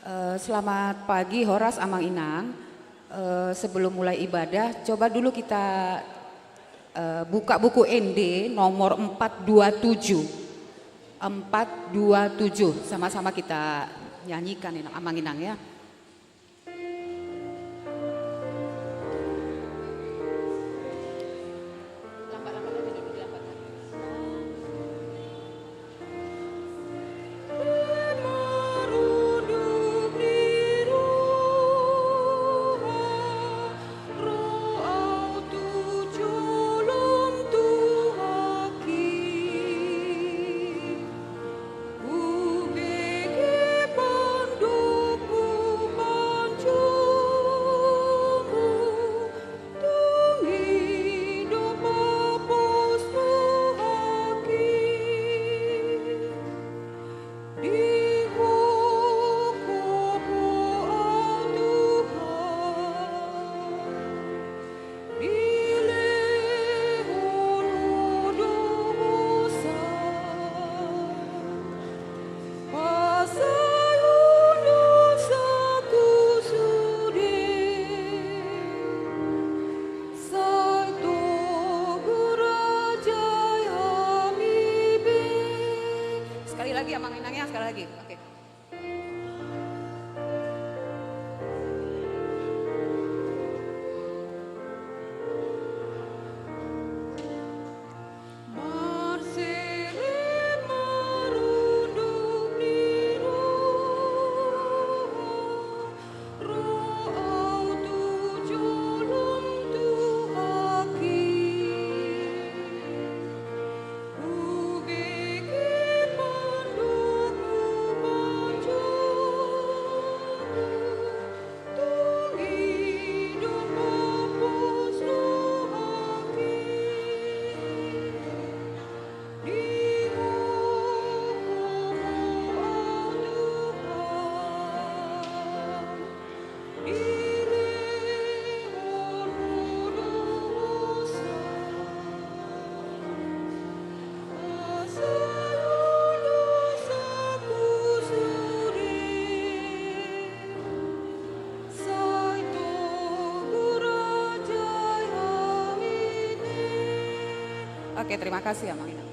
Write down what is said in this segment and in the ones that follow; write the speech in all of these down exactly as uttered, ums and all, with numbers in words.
Eh, selamat pagi, horas Amang Inang. Eh, sebelum mulai ibadah, coba dulu kita, eh, buka buku Ende nomor empat dua tujuh. Empat dua tujuh, sama-sama kita nyanyikan, Inang, Amang Inang, ya. Sekali lagi, Amang Inang, ya, sekali lagi. Oke. Oke, terima kasih, Amang Inang.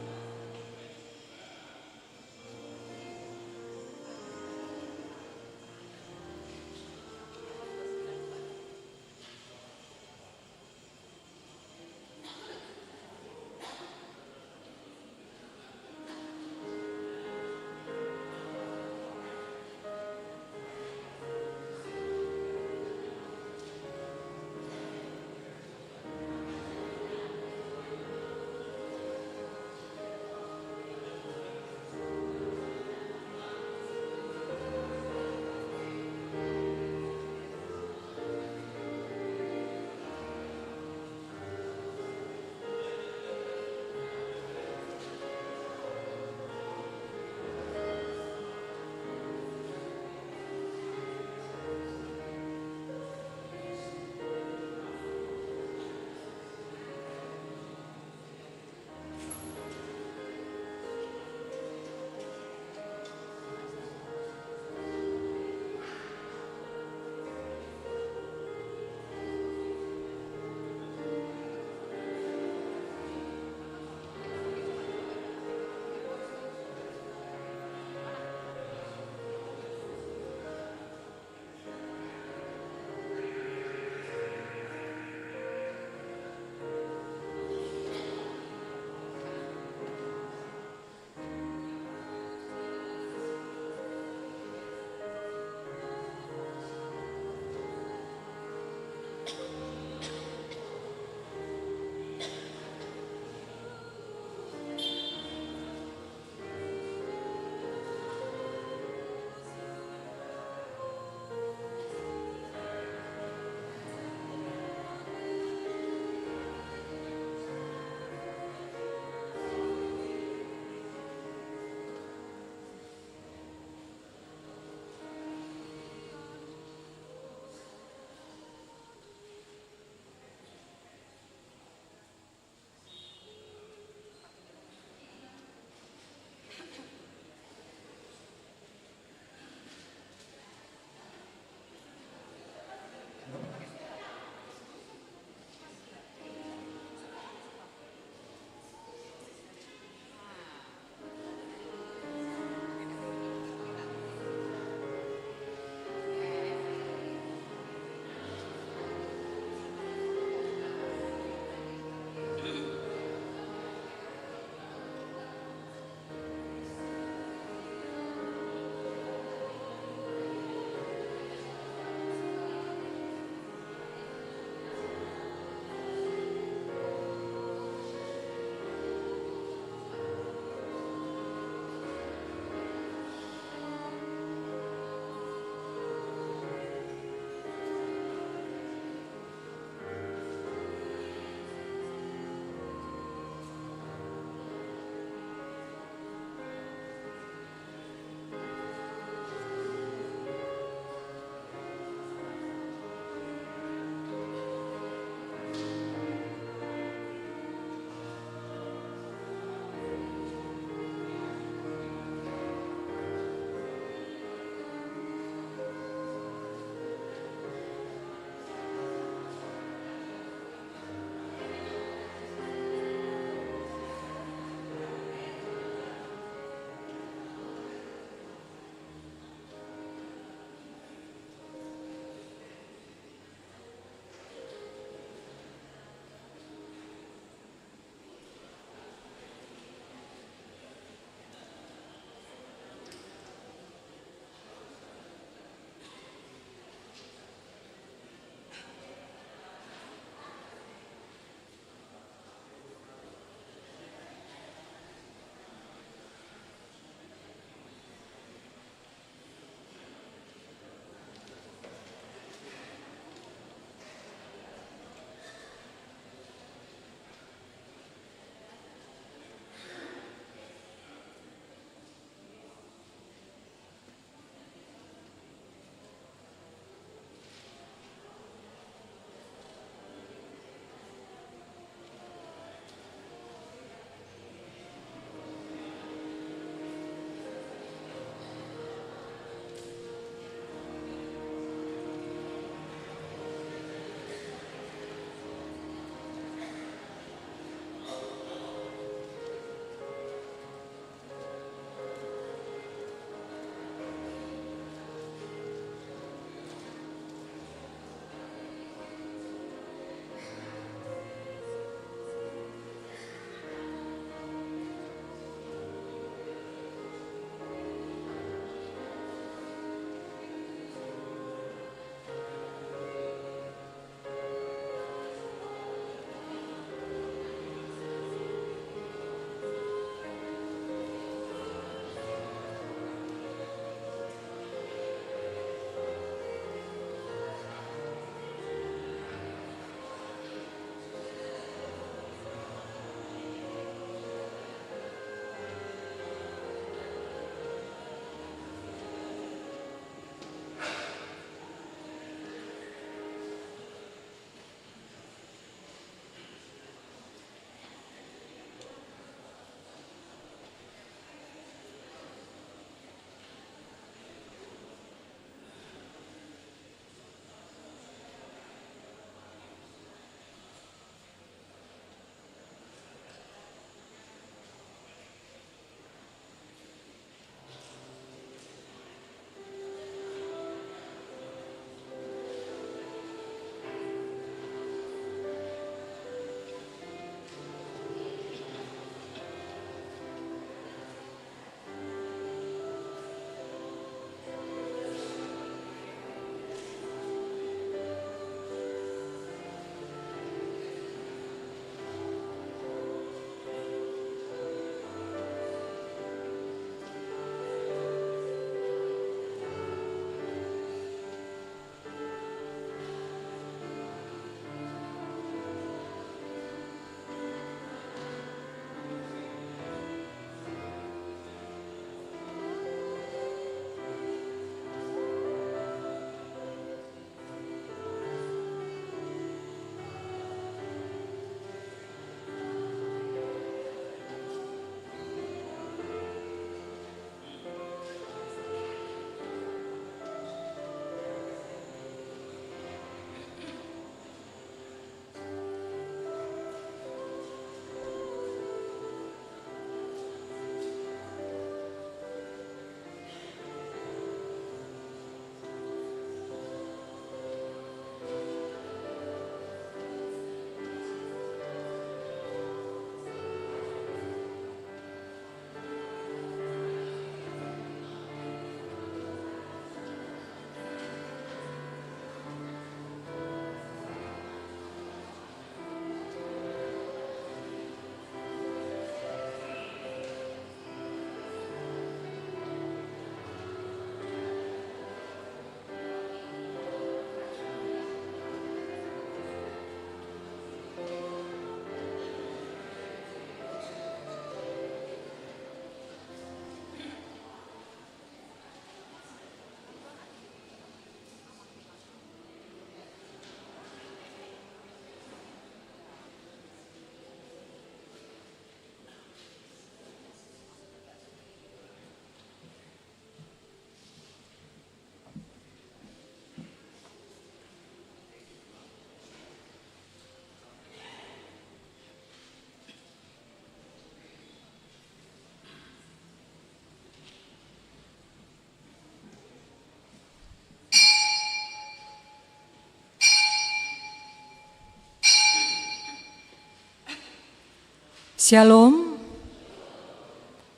Shalom.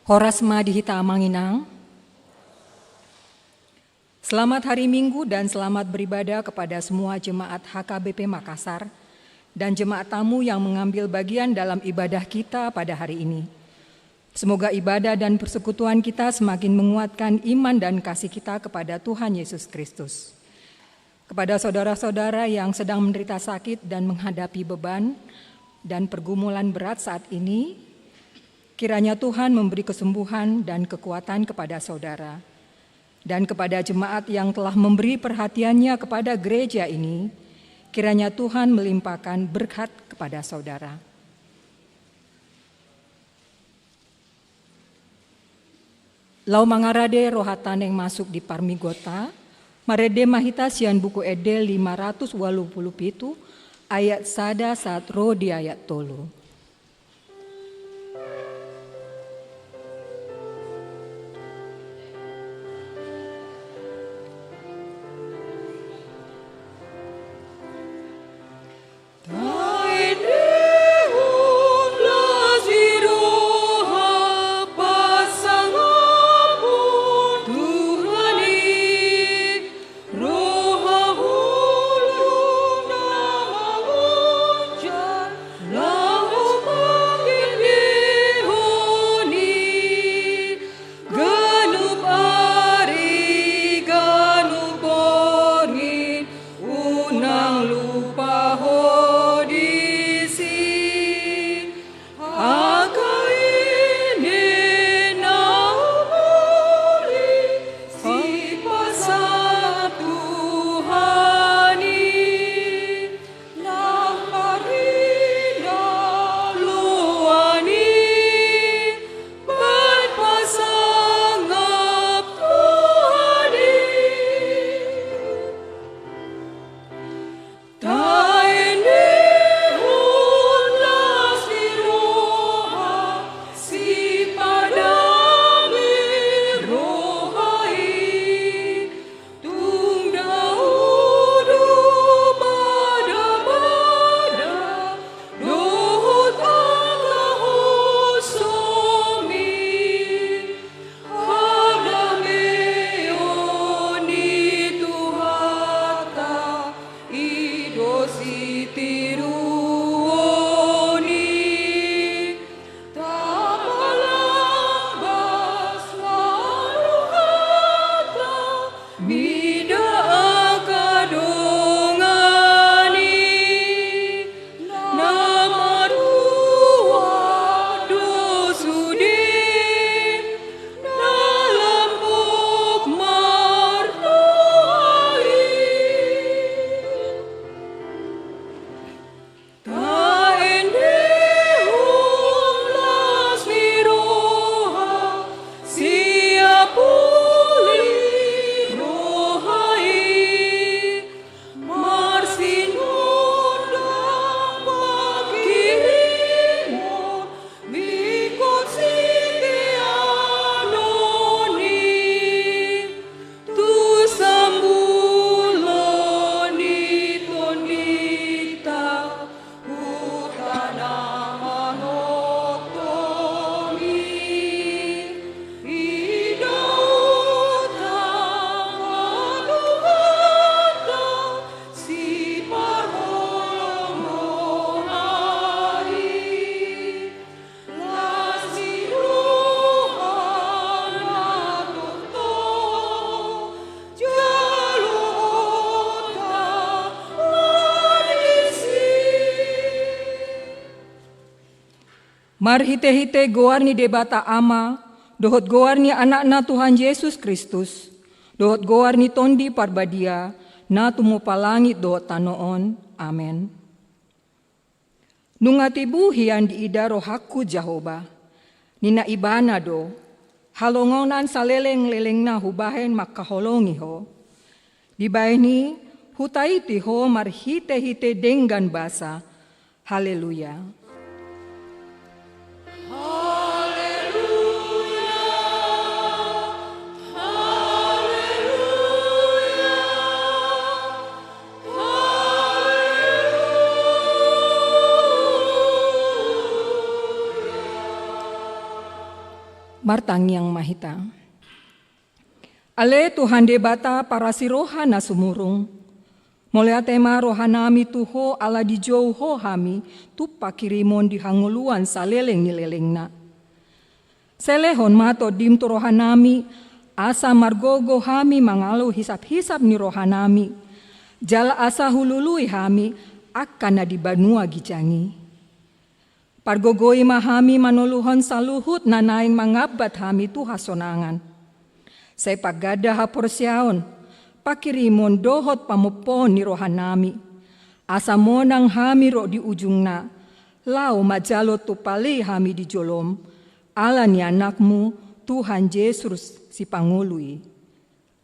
Horas ma di hita amang inang. Selamat hari Minggu dan selamat beribadah kepada semua jemaat H K B P Makassar dan jemaat tamu yang mengambil bagian dalam ibadah kita pada hari ini. Semoga ibadah dan persekutuan kita semakin menguatkan iman dan kasih kita kepada Tuhan Yesus Kristus. Kepada saudara-saudara yang sedang menderita sakit dan menghadapi beban dan pergumulan berat saat ini, kiranya Tuhan memberi kesembuhan dan kekuatan kepada saudara. Dan kepada jemaat yang telah memberi perhatiannya kepada gereja ini, kiranya Tuhan melimpahkan berkat kepada saudara. Laho mangarade rohanta naeng masuk di parmingguonta, marende ma hita sian Buku Ende lima ratus ualu pulu pitu, ayat sada sahat ro di ayat tolu. Taendehon las ni roha pasangapon Tuhan i, roha holong na mangonjar laho mangendehon i. Ganup ari, ganup borngin, unang lupa ho disi. Angka ende na uli sipasahat Tuhan i. Nang marhite loan i, baen pasangap Tuhan i. Taendehon las ni roha, sipadame roha i. Tung dao do badabada dohot angka hosom i, hadameon ni Tuhanta i do sitiruon i. Tapalambas ma rohanta mida angka dongan i, na martua do sude, na lambok marroha i. Taendehon las ni roha, siap uli roha i, marsinondang pangkirimon, ingkon siteanon i. Tu sambulon ni tondinta, huta na manongtong i, idaonta ma Tuhanta, siparholong roha i. Las ni roha na tongtong, jaloonta ma disi. Marhitehite goar ni Debata Ama, dohot goar ni Anakna Tuhan Jesus Kristus, dohot goar ni Tondi Parbadia, na tumompa langit dohot tano on. Amen. Nunga tibu hian diida rohangku Jahowa, ninna Ibana do, halongonan salelenglelengna hubahen mangkaholongi ho. Dibahen i hutaiti ho marhitehite denggan basa. Haleluya. Martangiang ma hita. Ale Tuhan Debata parasi roha na sumurung, mauliate ma rohanami tu Ho ala dijou Ho hami tu panghirimon di hangoluan saleleng ni lelengna. Sai lehon ma Tondim tu rohanami, asa margogo hami mangalo hisap-hisap ni rohanami, jala asa hulului hami angka na di banua ginjang i. Pargogoi ma hami manoluhon saluhut na naeng mangambat hami tu hasonangan. Sai pangganda haporseaon, panghirimon dohot pamompoon ni rohanami, asa monang hami ro di ujungna, laho manjalo tumpal i hami di jolom, ala ni Anakmu, Tuhan Jesus Sipangolu i.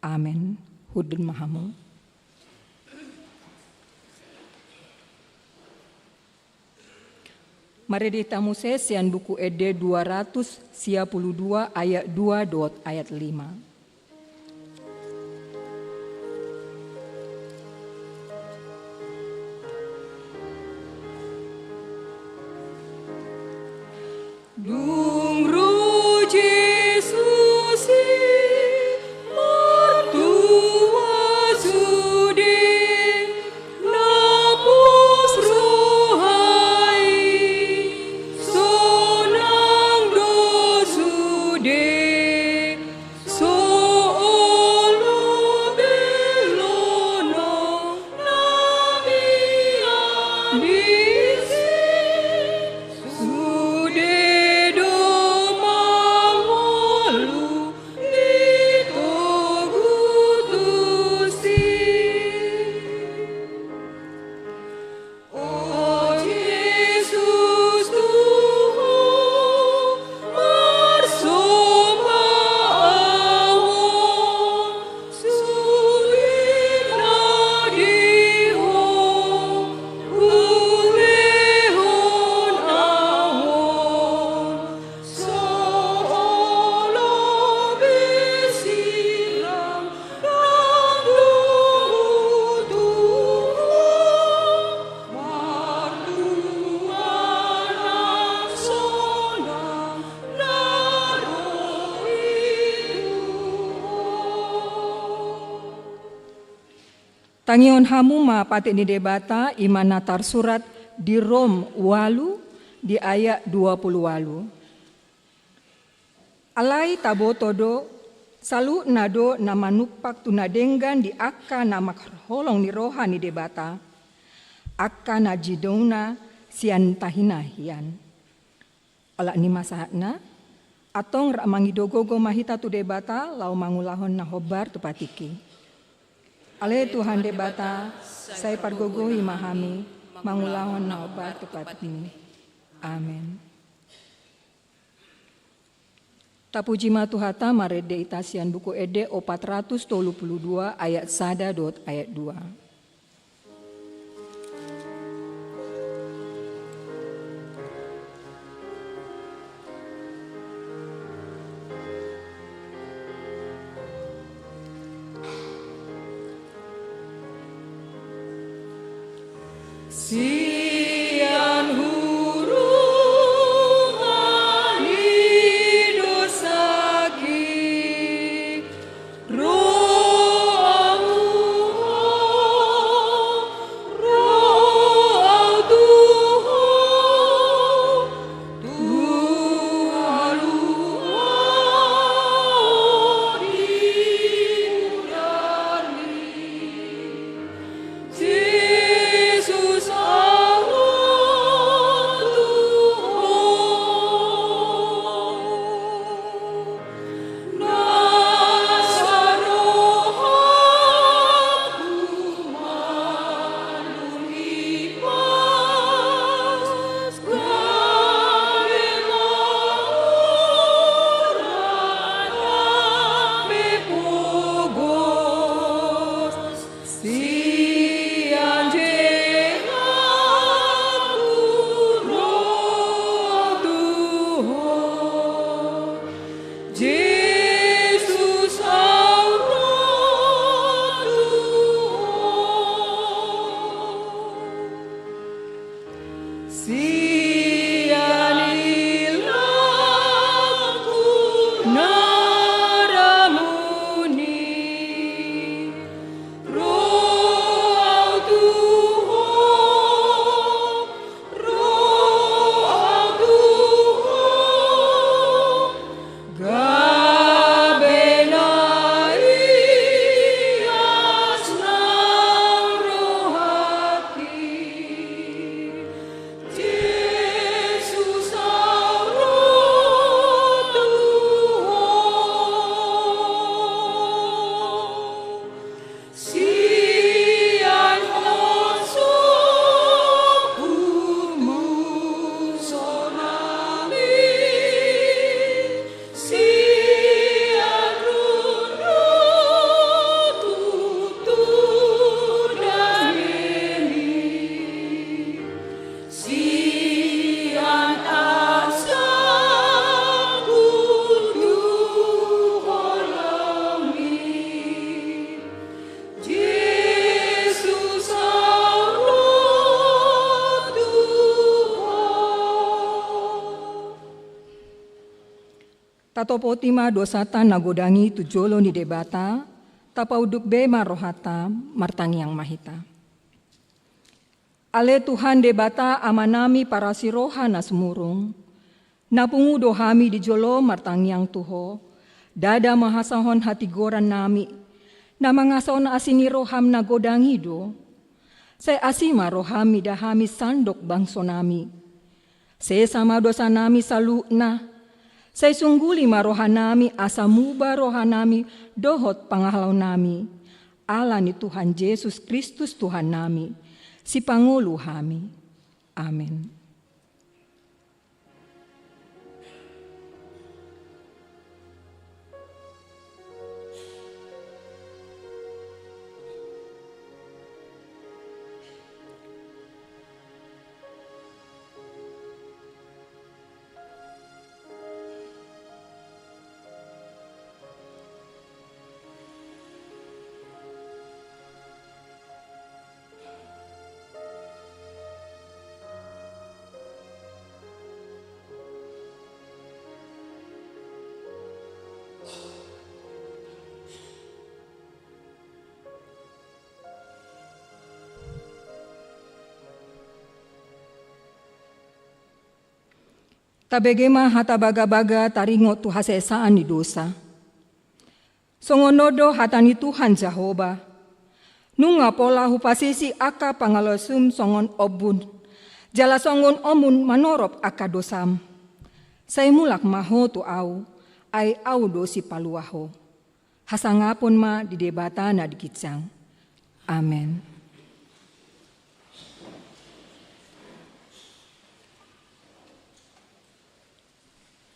Amen. Hundul ma hamu. Marende hita muse sian Buku Ende dua ratus sia pulu dua ayat dua dohot ayat lima. Dung ro Jesus i martua sude, na pos roha i sonang do sude, so olo belona na mian disi, sude do mangolu di togu tusi. O Jesus, tu Ho marsomba ahu, sude na di Ho hulehon ahu. So olo be silang, ndang dong tu Ho martua nang sonang na ro i tu Ho. Tangihon hamu ma patik ni Debata, i ma na tarsurat di Rom ualu di ayat dua pulu ualu. Alai taboto do, saluhutna do na manumpak tu na denggan di angka na marholong ni roha ni Debata, angka na jinouNa sian tahi-tahi hian. Olat ni ma sahatna, antong rap mangido gogo ma hita tu Debata laho mangulahon na hombar tu patik i. Ale Tuhan Debata, sai pargogoi ma hami mangulahon na hombar tu patikMi. Amen. Tapuji ma Tuhanta, marende hita sian Buku Ende opat ratus tolu pulu dua ayat sada dohot ayat dua. Sian hurungan ni dosangki, ro ahu, ro ahu tu Ho, tu haluaon ni udarMi. Jesus, ahu ro tu Ho. Na sarohangku malum hipas, gabe ma hurang, gabe pogos. Sian jehangku ro tu Ho, Jesus, ahu ro tu Ho. Sian ilangku Tatopoti ma dosanta na godang i tu jolo ni Debata, tapaunduk be ma rohanta, martangiang ma hita. Ale Tuhan Debata Amanami parasi roha na sumurung, na pungu do hami di jolo martangiang tu Ho, ndada ma hasahon hatigoran nami, na mangasahon asi ni roham na godang i do. Sai asi ma roham mida hami sandok bangso nami. Sesa ma dosa nami saluhutna. Sai sungguli ma roha nami asa muba roha nami dohot pangahalao nami. Ala ni Tuhan Jesus Kristus Tuhan nami, sipangolu hami. Amen. Tabege ma hata bagabaga taringot tu hasesaan ni dosa. Songon on do hata ni Tuhan Jahowa: Nunga pola hupasisi angka pangalaosim songon ombun, jala songon ombun manorop angka dosam. Sai mulak ma ho tu Ahu, ai Ahu do sipalua ho. Hasangapon ma di Debata na di ginjang. Amen.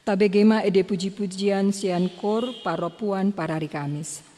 Tabege ma ende pujipujian sian Koor Parompuan Parari Kamis.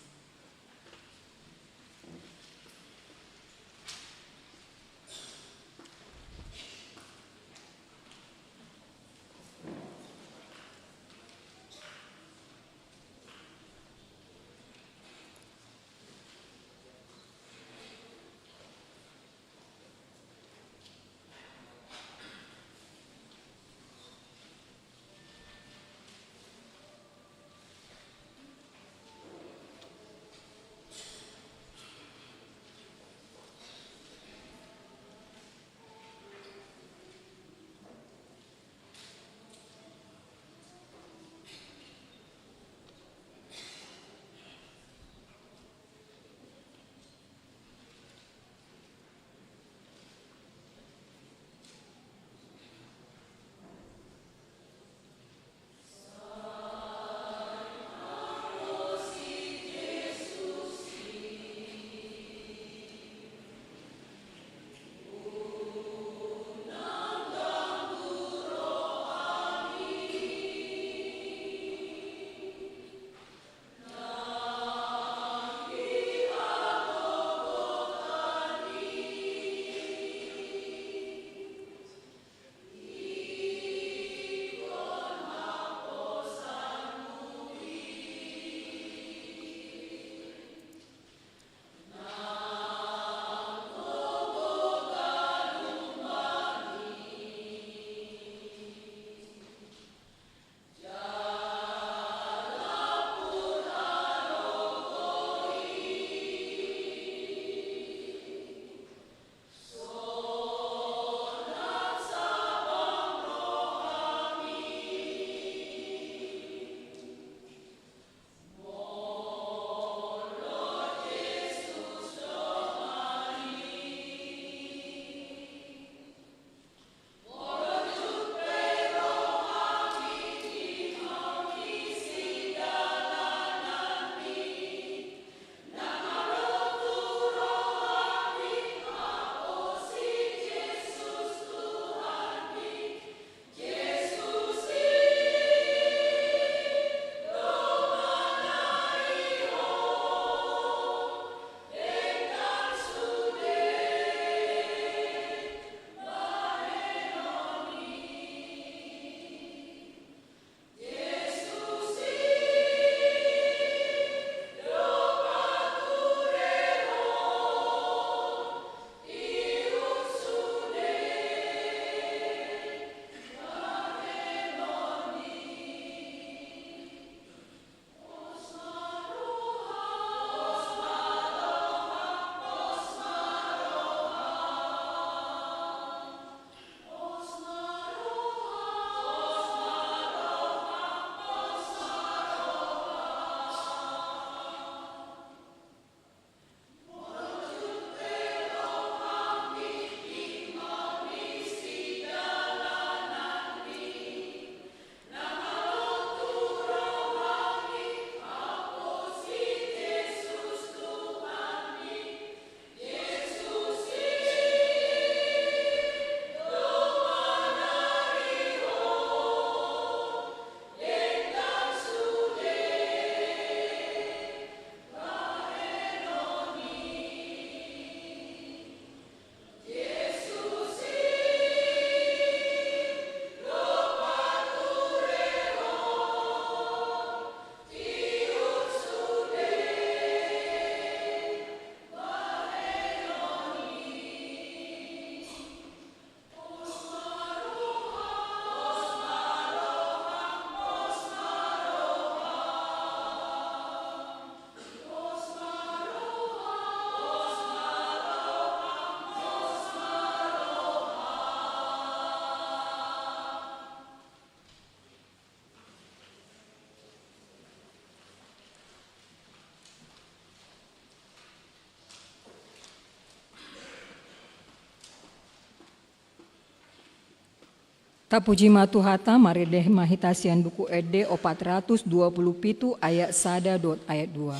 Tapuji ma Tuhanta, marende ma hita sian Buku Ende opat ratus dua pulu pitu ayat sada dohot ayat dua.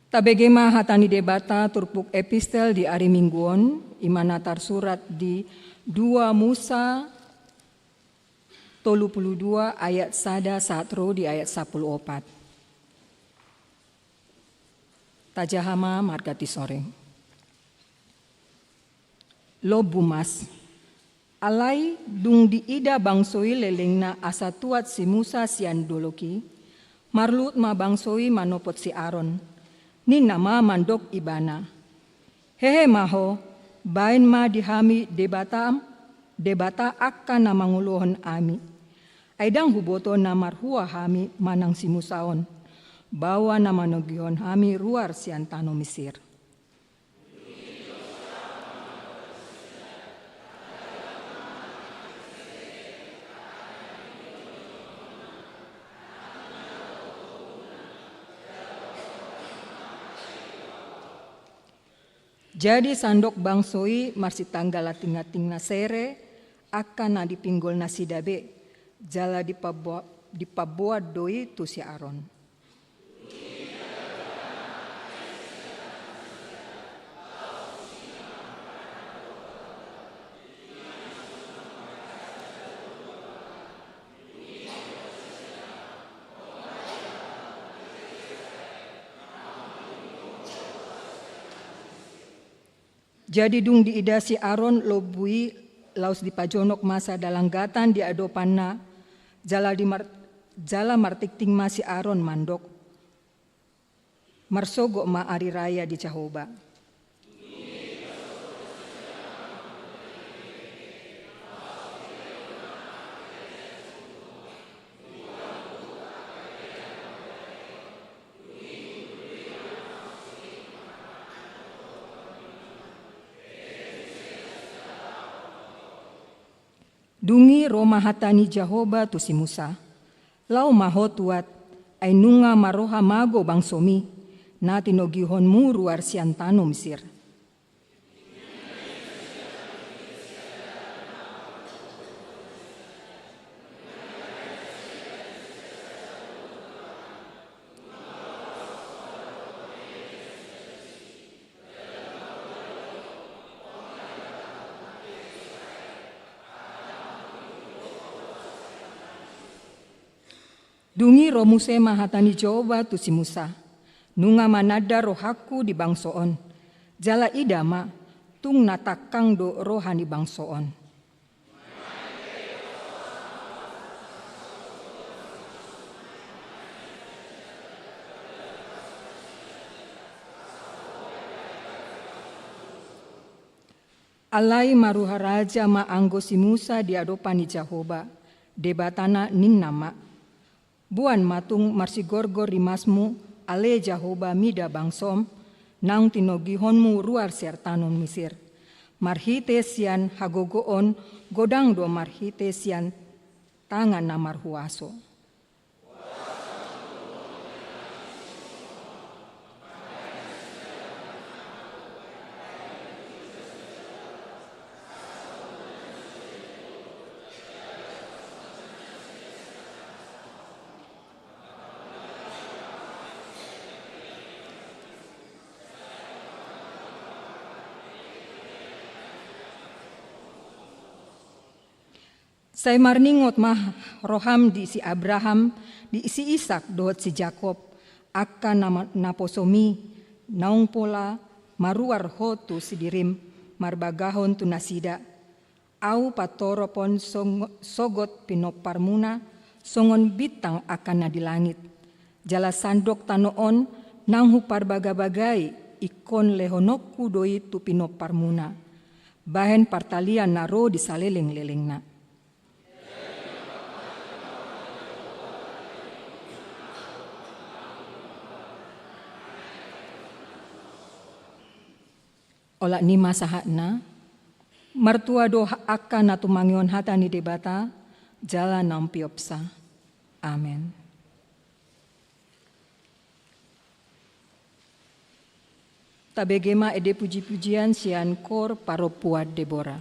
Tabege ma hata ni Debata turpuk epistel di ari Minggu on, i ma na tarsurat di dua Musa tolu pulu dua ayat sada sahat ro di ayat sampulu opat. Tajaha ma marga Tisoreng. Lombu mas. Alai dung diida bangso i lelengna asa tuat si Musa sian dolok i, marluhut ma bangso i manopot si Aron. Ninna ma mandok ibana: Hehe ma ho, baen ma di hami debata, debata angka na mangolohon hami. Ai ndang huboto na marhua hami manang si Musa on, baoa na manogihon hami ruar sian tano Misir. Jadi sandok bangso i marsitanggal antingna sere, angka na dipinggol nasida be, jala dipaboa-, dipaboan do i tu si Aron. Jadi dung diida si Aron lombu i, laos dipajonok ma sada langgatan di adopanna, jala dimar-, jala martingting ma si Aron mandok, marsogot ma ari raya di Jahowa. Dung i ro ma hata ni Jahowa tu si Musa: Laho ma ho tuat, ai nunga marroha mago bangsomi, na tinogihonmu ruar sian tano Misir. Dung i ro muse ma hata ni Jahowa tu si Musa: Nunga mananda rohangku di bangso on. Jala ida ma, tung na tangkang do roha ni bangso on. Alai maruar raja ma anggo si Musa di adopan ni Jahowa, Debatana, ninna ma: Boan ma tung marsigorgor rimasmu, ale Jahowa, mida bangsom, naung tinogihonmu ruar sian tano Misir, marhite sian hagogoon, godang do marhite sian tangan na marhuaso. Sai marningot ma roham di si Abraham, di si Isak dohot si Jakob, angka na ma-, naposomi, naung pola maruar ho tu sidirim, marbagahon tu nasida. Ahu patoropon song-, sogot pinomparmuna, songon bintang angka na di langit. Jala sandok tano on naung huparbagabagai, ingkon lehononku do i tu pinomparmuna, bahen partalian na ro di salelenglelengna. Olat ni i ma sahatna. Martua do ha-, angka na tumangihon hata ni Debata, jala na umpeopsa. Amen. Tabege ma ende pujipujian sian Koor Parompuan Debora.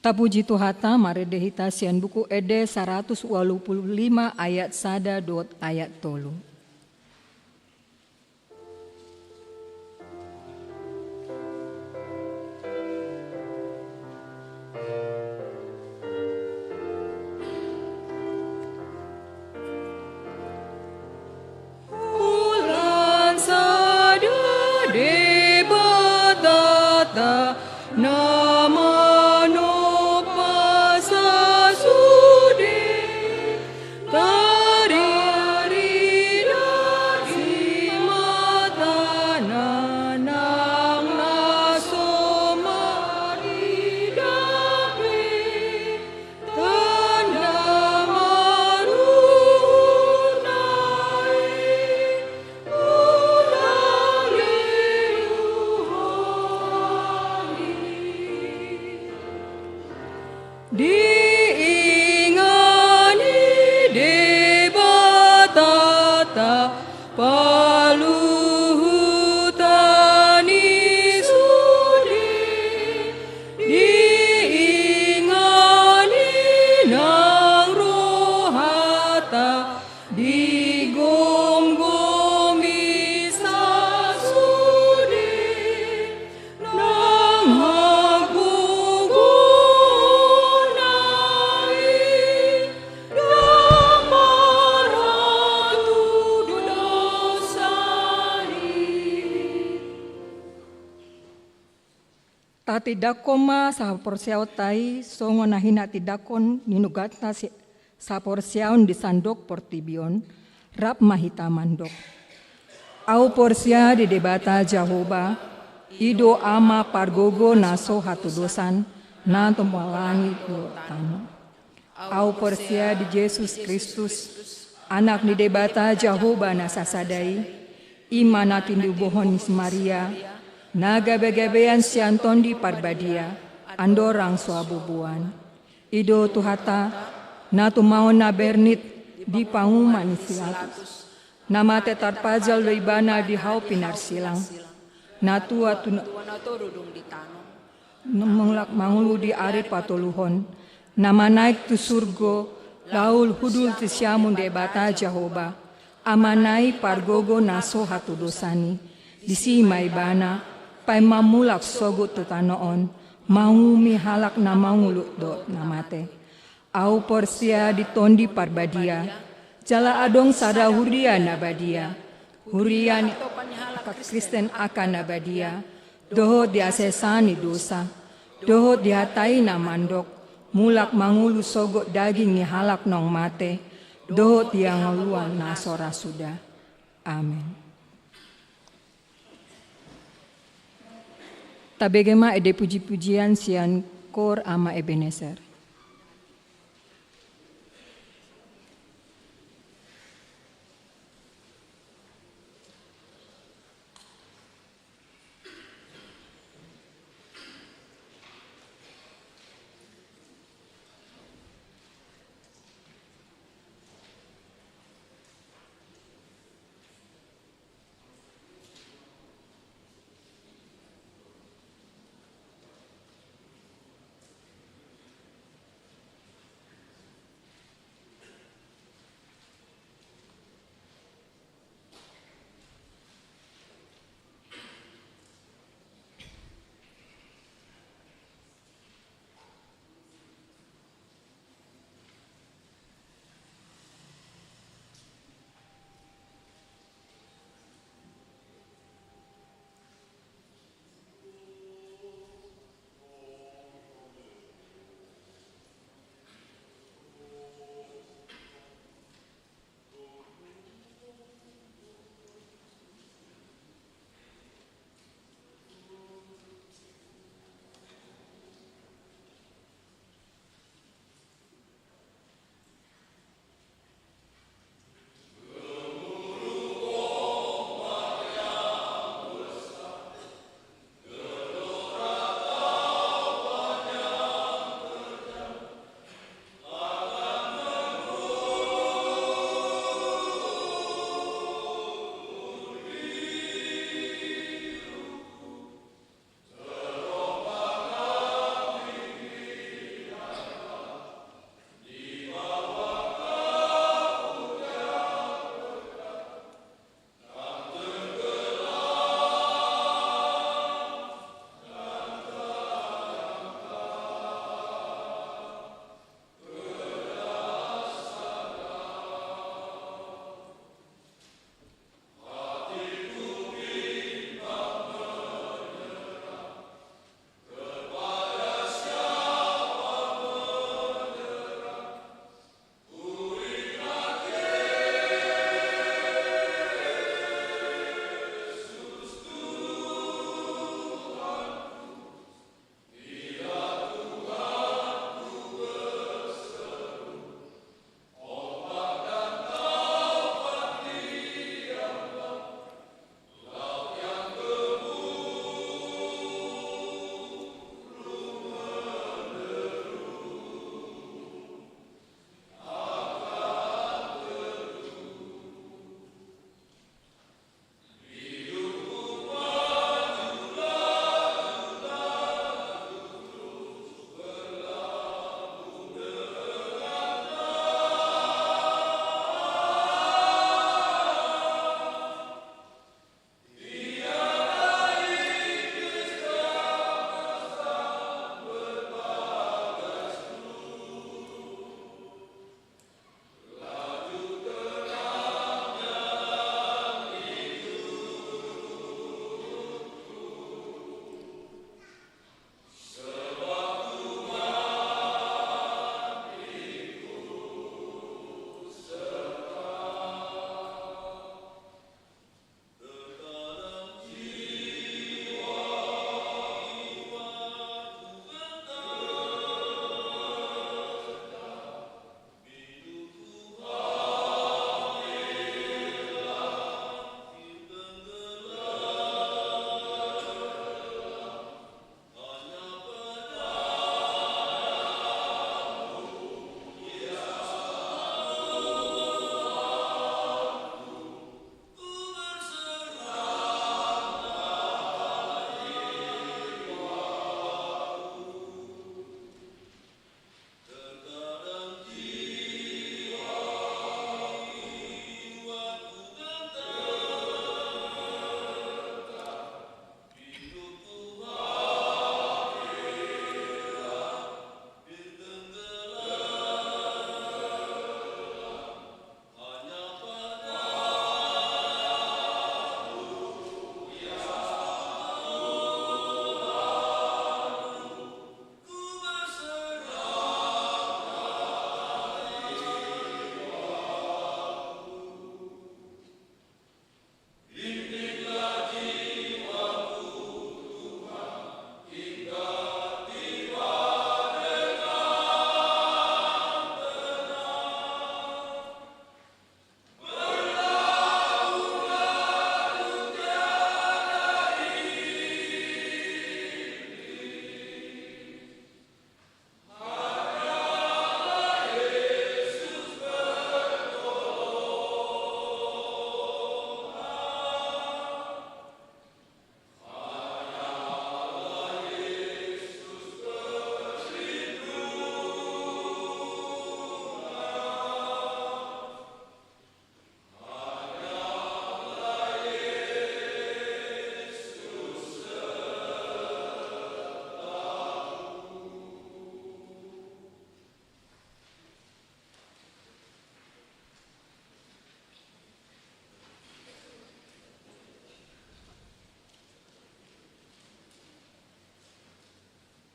Tapuji Tuhanta, marende hita sian Buku Ende saratus ualu pulu lima ayat sada dohot ayat tolu. Holan sada Debatanta na manompa sasude, tarida di matana nang na so marida pe. Tanda maruhutna i, ulang diluhoti. Diingot ni Debatanta paluhutan i sude, diingot i nang rohanta, digomgomi sasude, nang hagogoonna i, ndang marhatudosan i. Tatindangkon ma saporseaonta i songon na hinatindangkon ni nogatna si-, saporseaon di sandok portibi on, rap ma hita mandok. Ahu porsea di Debata Jahowa, i do Ama pargogo na so hatudosan, na tumompa langit dohot tano. Ahu porsea di Jesus Kristus, Anak ni Debata Jahowa na sasada i, i ma na tinibohon ni si Maria, na gabegabean sian Tondi Parbadia, andorang so habubuan. I do Tuhanta, na tumaon na bernit di panguhuman ni si Pilatus. Na mate tarpajal do Ibana di hau pinarsilang. Na tua tu na, na mulak mangolu di ari patoluhon. Na manaek tu surgo, laho hundul tu siamun Debata Jahowa, Amana i pargogo na so hatudosan i. Disi ma Ibana, paima mulak sogot tu tano on, manguhumi halak na manguhul dohot na mate. Ahu porsea di Tondi Parbadia, jala adong sada huria na badia, huria ni angka Kristen angka na badia, dohot di hasesaan ni dosa, dohot di hata i na mandok, mulak mangolu sogot daging ni halak naung mate, dohot di hangoluan na so ra suda. Amen. Tabege ma ende pujipujian sian Koor Ama Ebenezer.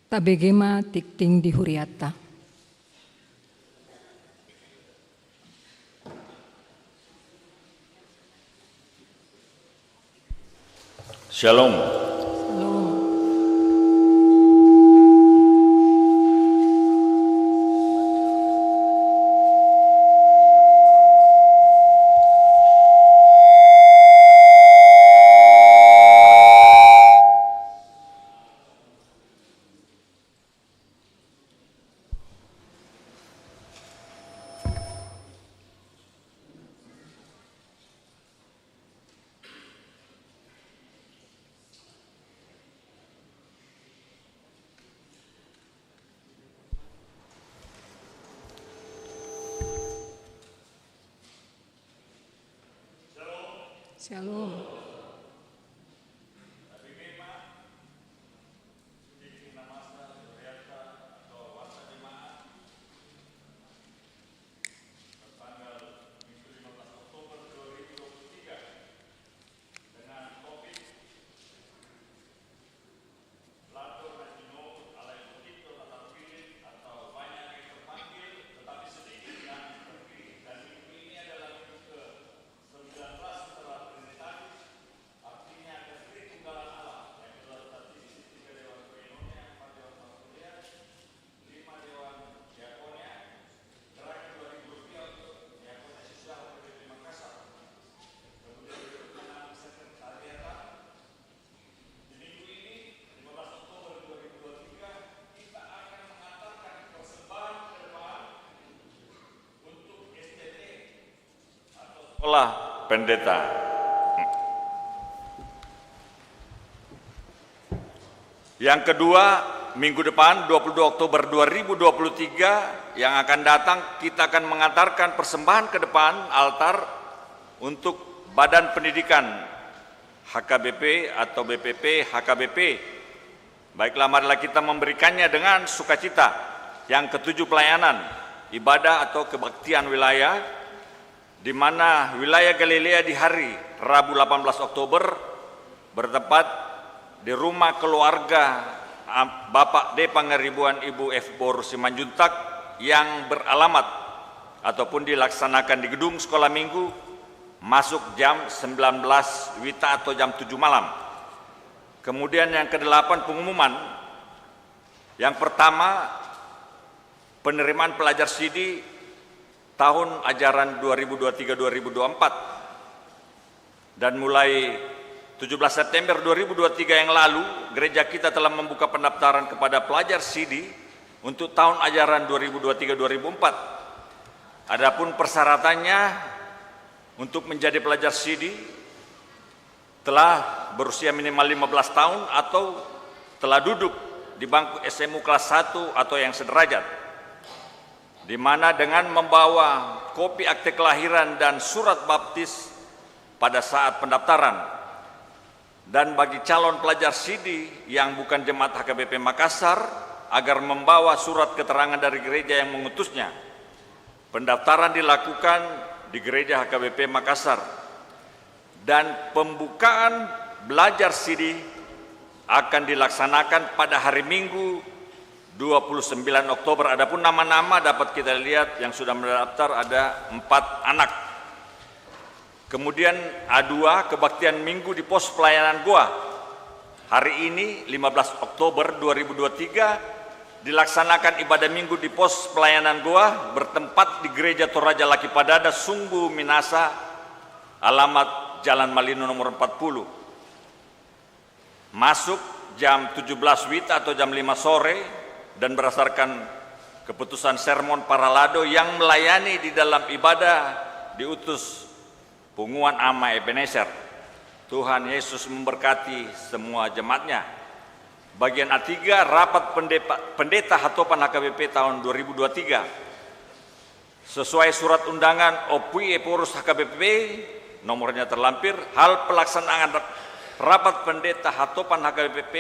Tabege ma tingting di hurianta. Shalom. Shalom. Shalom. Sekolah Pendeta. Yang kedua, minggu depan, dua puluh dua Oktober dua ribu dua puluh tiga, yang akan datang, kita akan mengantarkan persembahan ke depan altar untuk Badan Pendidikan H K B P atau B P P H K B P. Baiklah, marilah kita memberikannya dengan sukacita. Yang ketujuh, pelayanan, ibadah atau kebaktian wilayah, di mana wilayah Galilea di hari Rabu delapan belas Oktober bertempat di rumah keluarga, am, Bapak D. Pangaribuan, Ibu F. Boru Simanjuntak, yang beralamat ataupun dilaksanakan di gedung sekolah minggu, masuk jam sembilan belas wita atau jam tujuh malam. Kemudian yang kedelapan, pengumuman. Yang pertama, penerimaan pelajar sidi tahun ajaran dua ribu dua tiga dua ribu dua empat. Dan mulai tujuh belas September dua ribu dua tiga yang lalu, gereja kita telah membuka pendaftaran kepada pelajar sidi untuk tahun ajaran dua ribu dua tiga dua ribu empat. Adapun persyaratannya, untuk menjadi pelajar sidi, telah berusia minimal lima belas tahun atau telah duduk di bangku S M U kelas satu atau yang sederajat, di mana dengan membawa kopi akte kelahiran dan surat baptis pada saat pendaftaran. Dan bagi calon pelajar sidi yang bukan jemaat H K B P Makassar, agar membawa surat keterangan dari gereja yang mengutusnya. Pendaftaran dilakukan di Gereja H K B P Makassar. Dan pembukaan belajar sidi akan dilaksanakan pada hari Minggu, dua puluh sembilan Oktober. Adapun nama-nama dapat kita lihat yang sudah mendaftar, ada empat anak. Kemudian A dua, kebaktian Minggu di pos pelayanan Goa. Hari ini, lima belas Oktober dua ribu dua tiga, dilaksanakan ibadah Minggu di pos pelayanan Goa bertempat di Gereja Toraja Laki Padada, Sunggu, Minasa, alamat Jalan Malino nomor empat puluh. Masuk jam tujuh belas wita atau jam lima sore, dan berdasarkan keputusan sermon paralado yang melayani di dalam ibadah diutus Punguan Ama Ebenezer. Tuhan Yesus memberkati semua jemaatnya. Bagian A tiga, rapat pendeta, pendeta Hatopan H K B P tahun dua ribu dua tiga. Sesuai surat undangan Ompu Ephorus H K B P, nomornya terlampir, hal pelaksanaan rapat pendeta Hatopan H K B P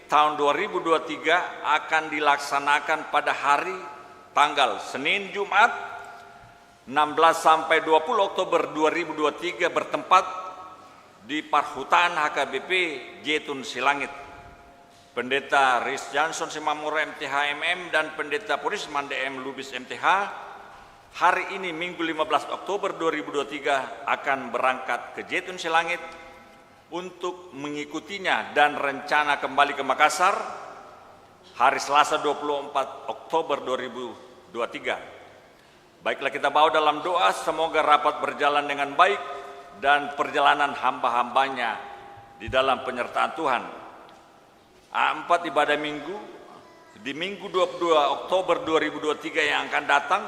tahun dua ribu dua tiga akan dilaksanakan pada hari tanggal Senin, Jumat, enam belas sampai dua puluh Oktober dua ribu dua tiga, bertempat di Parhutaan H K B P Jetun Silangit. Pendeta Riz Johnson Simamora M T H M M dan Pendeta Porisman D M Lubis M T H, hari ini Minggu lima belas Oktober dua ribu dua puluh tiga akan berangkat ke Zaitun Silangit untuk mengikutinya dan rencana kembali ke Makassar hari Selasa dua puluh empat Oktober dua ribu dua puluh tiga. Baiklah, kita bawa dalam doa, semoga rapat berjalan dengan baik dan perjalanan hamba-hambanya di dalam penyertaan Tuhan. A empat ibadah minggu, di Minggu dua puluh dua Oktober dua ribu dua puluh tiga yang akan datang,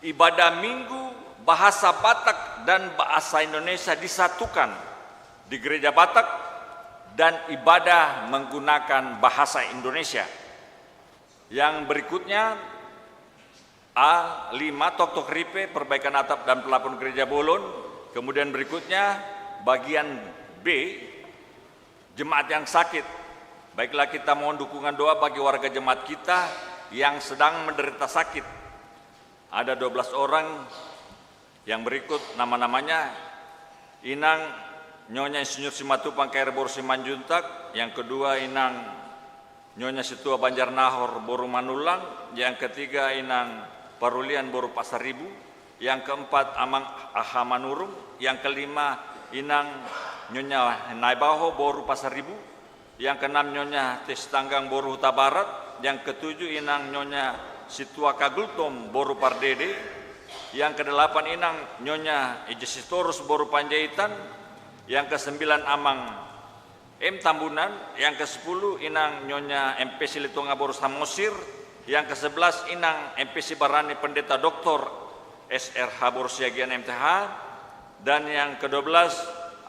ibadah minggu bahasa Batak dan bahasa Indonesia disatukan di Gereja Batak dan ibadah menggunakan bahasa Indonesia. Yang berikutnya, A lima, Toktok Ripe, perbaikan atap dan pelapon Gereja Bolon. Kemudian berikutnya, bagian B, jemaat yang sakit. Baiklah, kita mohon dukungan doa bagi warga jemaat kita yang sedang menderita sakit. Ada dua belas orang. Yang berikut nama-namanya: Inang Nyonya Insinyur Simatupang K R boru Simanjuntak, yang kedua Inang Nyonya Situa Banjarnahor boru Manullang, yang ketiga Inang Parulian boru Pasaribu, yang keempat Amang Aha Manurung, yang kelima Inang Nyonya Naibaho boru Pasaribu, yang keenam Nyonya T. Sitanggang boru Hutabarat, yang ketujuh Inang Nyonya Situa Kagultom boru Pardede, yang kedelapan Inang Nyonya Eja Sitorus boru Panjaitan, yang kesembilan Amang M. Tambunan, yang kesepuluh Inang Nyonya M P Silitonga boru Samosir, yang kesebelas Inang M P Sibarani Pendeta Doktor S R H boru Siagian M T H, dan yang kedua belas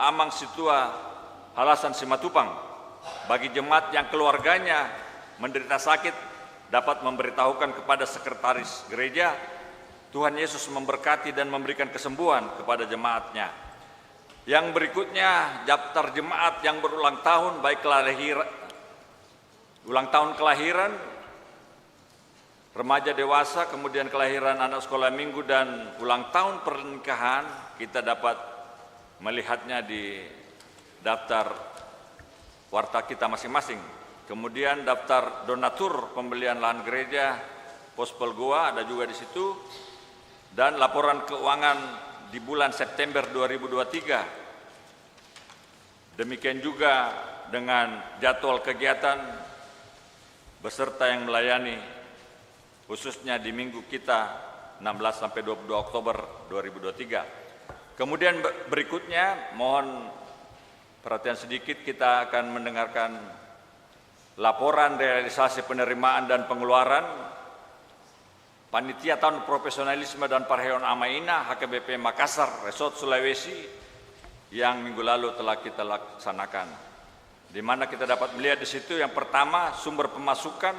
Amang Situa Halasan Simatupang. Bagi jemaat yang keluarganya menderita sakit, dapat memberitahukan kepada sekretaris gereja. Tuhan Yesus memberkati dan memberikan kesembuhan kepada jemaatnya. Yang berikutnya, daftar jemaat yang berulang tahun, baik kelahir-, ulang tahun kelahiran, remaja, dewasa, kemudian kelahiran anak sekolah minggu, dan ulang tahun pernikahan, kita dapat melihatnya di daftar warta kita masing-masing. Kemudian daftar donatur pembelian lahan gereja, Pospol Goa, ada juga di situ. Dan laporan keuangan di bulan September dua ribu dua puluh tiga. Demikian juga dengan jadwal kegiatan beserta yang melayani, khususnya di minggu kita enam belas sampai dua puluh dua Oktober dua ribu dua puluh tiga. Kemudian be-, berikutnya, mohon perhatian sedikit, kita akan mendengarkan laporan realisasi penerimaan dan pengeluaran Panitia Tahun Profesionalisme dan Parheon Ama Ina H K B P Makassar, Resort Sulawesi, yang minggu lalu telah kita laksanakan. Di mana kita dapat melihat di situ, yang pertama, sumber pemasukan,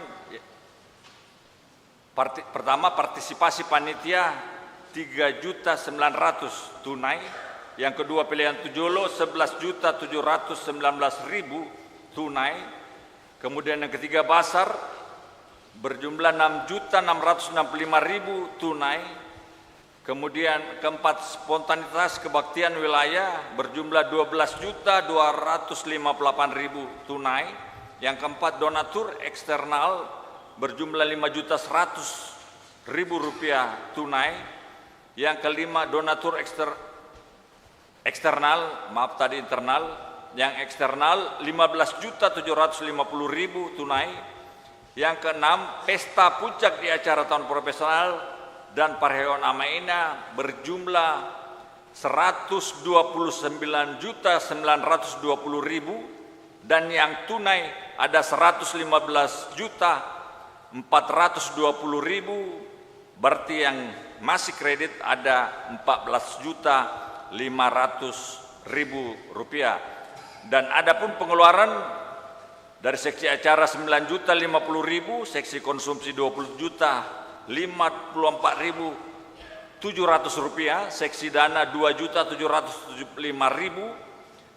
parti-, pertama, partisipasi panitia tiga juta sembilan ratus tunai, yang kedua, pelean tu jolo sebelas juta tujuh ratus sembilan belas ribu tunai, kemudian yang ketiga, basar berjumlah enam juta enam ratus enam puluh lima ribu tunai, kemudian keempat, spontanitas kebaktian wilayah berjumlah dua belas juta dua ratus lima puluh delapan ribu tunai, yang keempat, donatur eksternal berjumlah lima juta seratus ribu rupiah tunai, yang kelima, donatur ekster-, eksternal, maaf, tadi internal, yang eksternal lima belas juta tujuh ratus lima puluh ribu tunai, yang keenam, pesta puncak di acara tahun profesional dan parheon Ama Ina berjumlah seratus dua puluh sembilan juta sembilan ratus dua puluh ribu, dan yang tunai ada seratus lima belas juta empat ratus dua puluh ribu, berarti yang masih kredit ada empat belas juta lima ratus ribu rupiah. Dan adapun pengeluaran dari seksi acara sembilan juta lima puluh ribu, seksi konsumsi dua puluh juta lima puluh empat ribu tujuh ratus rupiah, seksi dana dua juta tujuh ratus tujuh puluh lima ribu,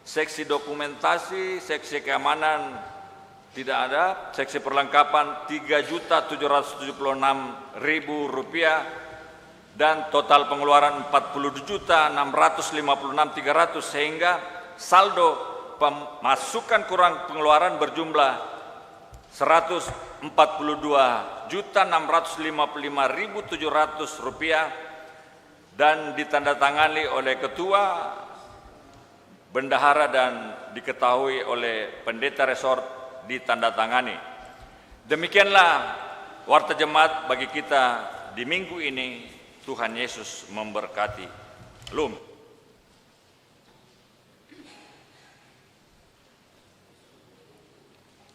seksi dokumentasi, seksi keamanan tidak ada, seksi perlengkapan tiga juta tujuh ratus tujuh puluh enam ribu rupiah, dan total pengeluaran empat puluh dua juta enam ratus lima puluh enam tiga ratus, sehingga saldo pemasukan kurang pengeluaran berjumlah seratus empat puluh dua juta enam ratus lima puluh lima ribu tujuh ratus rupiah, dan ditandatangani oleh Ketua Bendahara dan diketahui oleh Pendeta Resort, ditandatangani. Demikianlah Warta Jemaat bagi kita di minggu ini. Tuhan Yesus memberkati. Lum.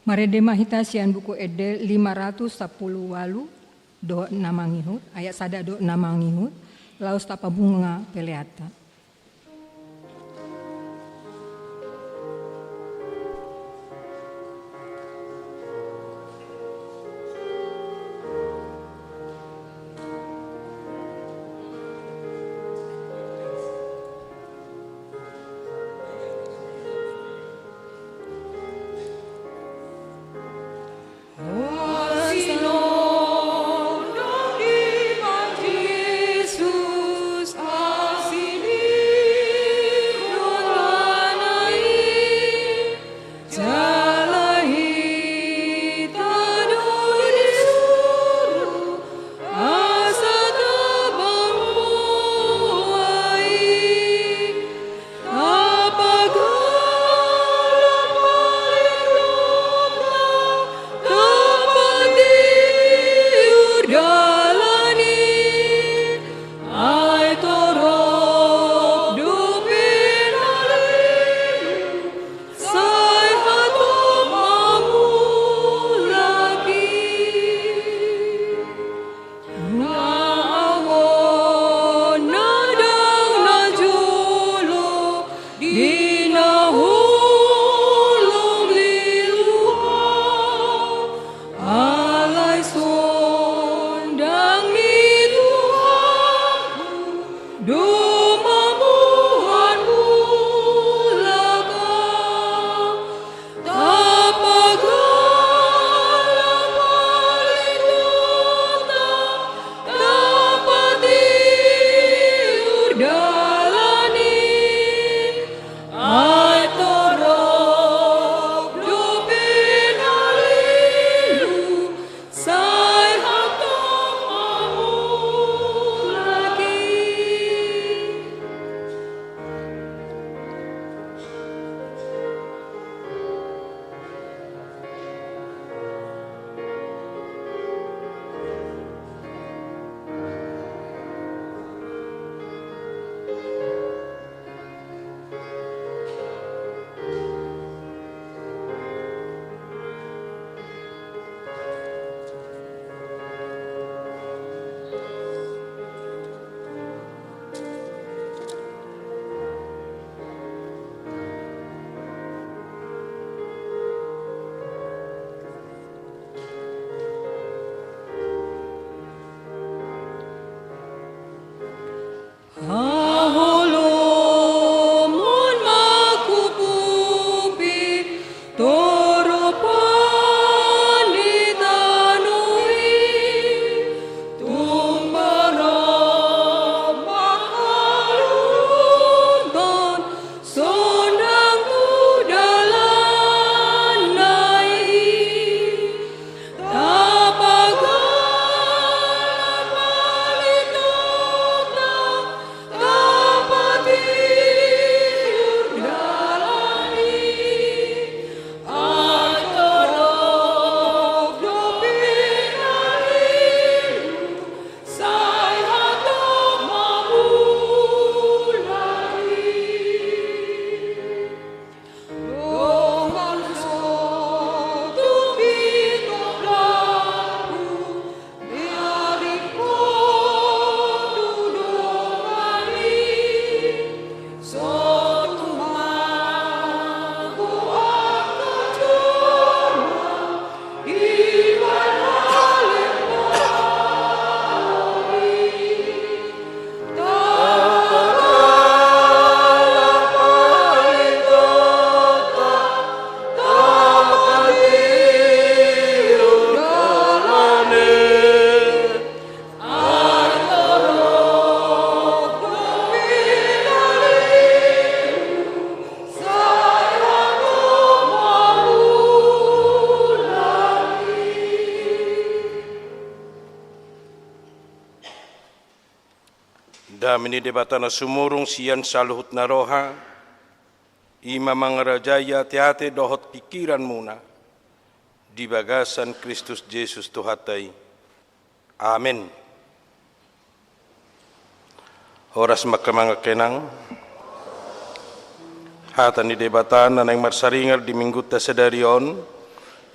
Marende ma hita sian Buku Ende lima ratus sampulu ualu dohot na mangihut, ayat sada dohot na mangihut, laos tapabunga peleanta. Dame ni Debata na sumurung sian saluhut na roha, i ma mangarajai ateate dohot pingkiranmuna di bagasan Kristus Jesus Tuhanta i. Amen. Horas ma angka amang inang. Hata ni Debata na naeng marsaringar di Minggunta sadari on,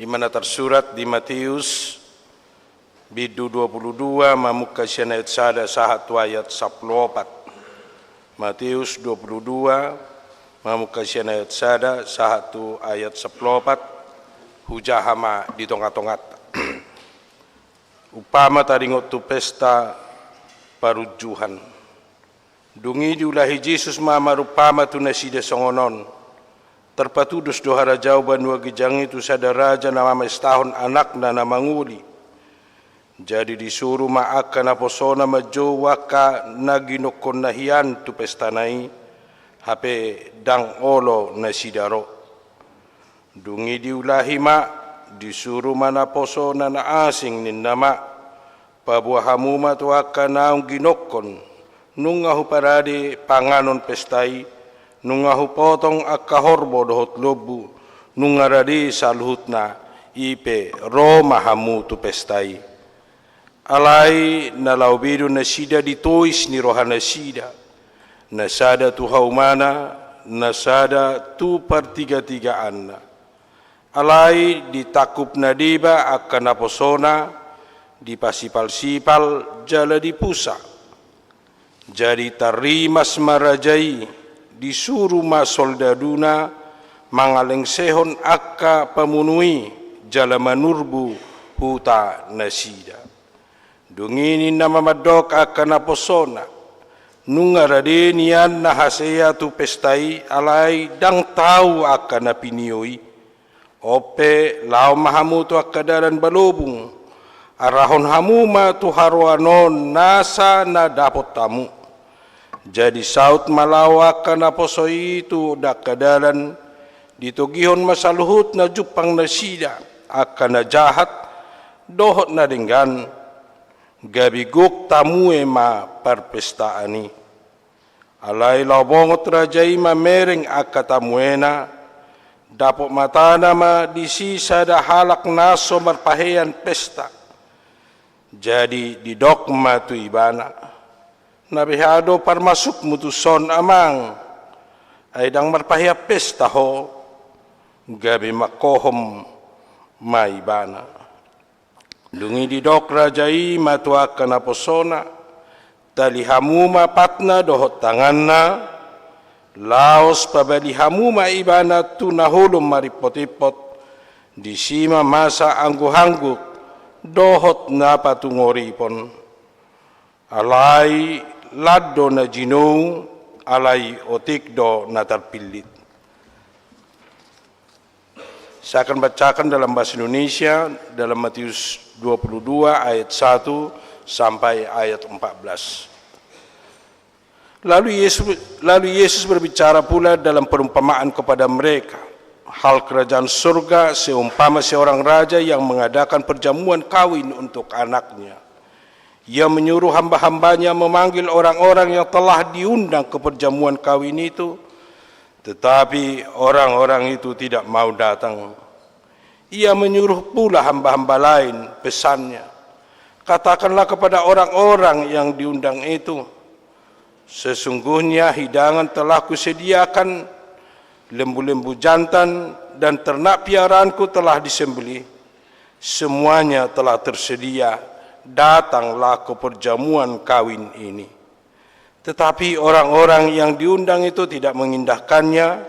i ma na tarsurat di Mateus, bindu dua pulu dua, mamungka sian ayat sada sahat tu ayat sampulu opat. Mateus dua pulu dua, mamungka sian ayat sada sahat tu ayat sampulu opat, hujaha ma di tonga-tonganta. Umpama taringot tu pesta parunjuhan. Dung i diulahi Jesus ma marumpama tu nasida songon on. Tarpatudos do harajao banua ginjang i tu sada raja na mamestahon anakna na mangoli. Jadi disuru ma angka naposona manjou angka na ginokkonna hian tu pestana i, hape ndang olo nasida ro. Dung i diulahi ma, disuru ma naposona na asing, ninna ma: Paboa hamu ma tu angka naung ginokkon, nunga huparade panganon pesta i, nunga hupotong angka horbo dohot lombu, nunga rade saluhutna, i pe ro ma hamu tu pesta i. Alai na laho be do nasida di tois ni rohanasida, na sada tu haumana, na sada tu partigatigaanna. Alai ditangkup na deba angka naposona, dipasipalsipal jala dipusa. Jadi tarrimas ma raja i, disuru ma soldaduna mangalengsehon angka pamunu i jala manurbu huta nasida. Dung i ninna ma mandok angka naposona: Nunga rade nian na hasea tu pesta i, alai ndang tau angka na pinio i. On pe, laho ma hamu tu angka dalan balobung, arahon hamu ma tu haroan on nasa na dapot hamu. Jadi saut ma laho angka naposo i tu angka dalan, ditogihon ma saluhutna jumpang nasida, angka na jahat dohot na denggan, gabe gok tamue ma parpestaan i. Alai laho bongot raja i mamereng angka tamuena, dapot matana ma disi sada halak na so marpahean pesta. Jadi didok ma tu ibana: Na beha do parmasukmu tuson, amang? Ai ndang marpahean pesta ho. Gabe mangkohom ma ibana. Dung i didok raja i ma tu angka naposona: Tali hamu ma patna dohot tanganna, laos pabali hamu ma ibana tu na holom marimpot-impot, disi ma masa angguhangguk dohot na patungoripon. Alai lan do na jinou, alai otik do na tarpillit. Saya akan bacakan dalam bahasa Indonesia, dalam Matius dua puluh dua ayat satu sampai ayat empat belas. Lalu Yesus, lalu Yesus berbicara pula dalam perumpamaan kepada mereka, hal kerajaan surga seumpama seorang raja yang mengadakan perjamuan kawin untuk anaknya. Ia menyuruh hamba-hambanya memanggil orang-orang yang telah diundang ke perjamuan kawin itu, tetapi orang-orang itu tidak mau datang. Ia menyuruh pula hamba-hamba lain, pesannya, "Katakanlah kepada orang-orang yang diundang itu, 'Sesungguhnya hidangan telah kusediakan, lembu-lembu jantan dan ternak piaraanku telah disembelih. Semuanya telah tersedia, datanglah ke perjamuan kawin ini.'" Tetapi orang-orang yang diundang itu tidak mengindahkannya.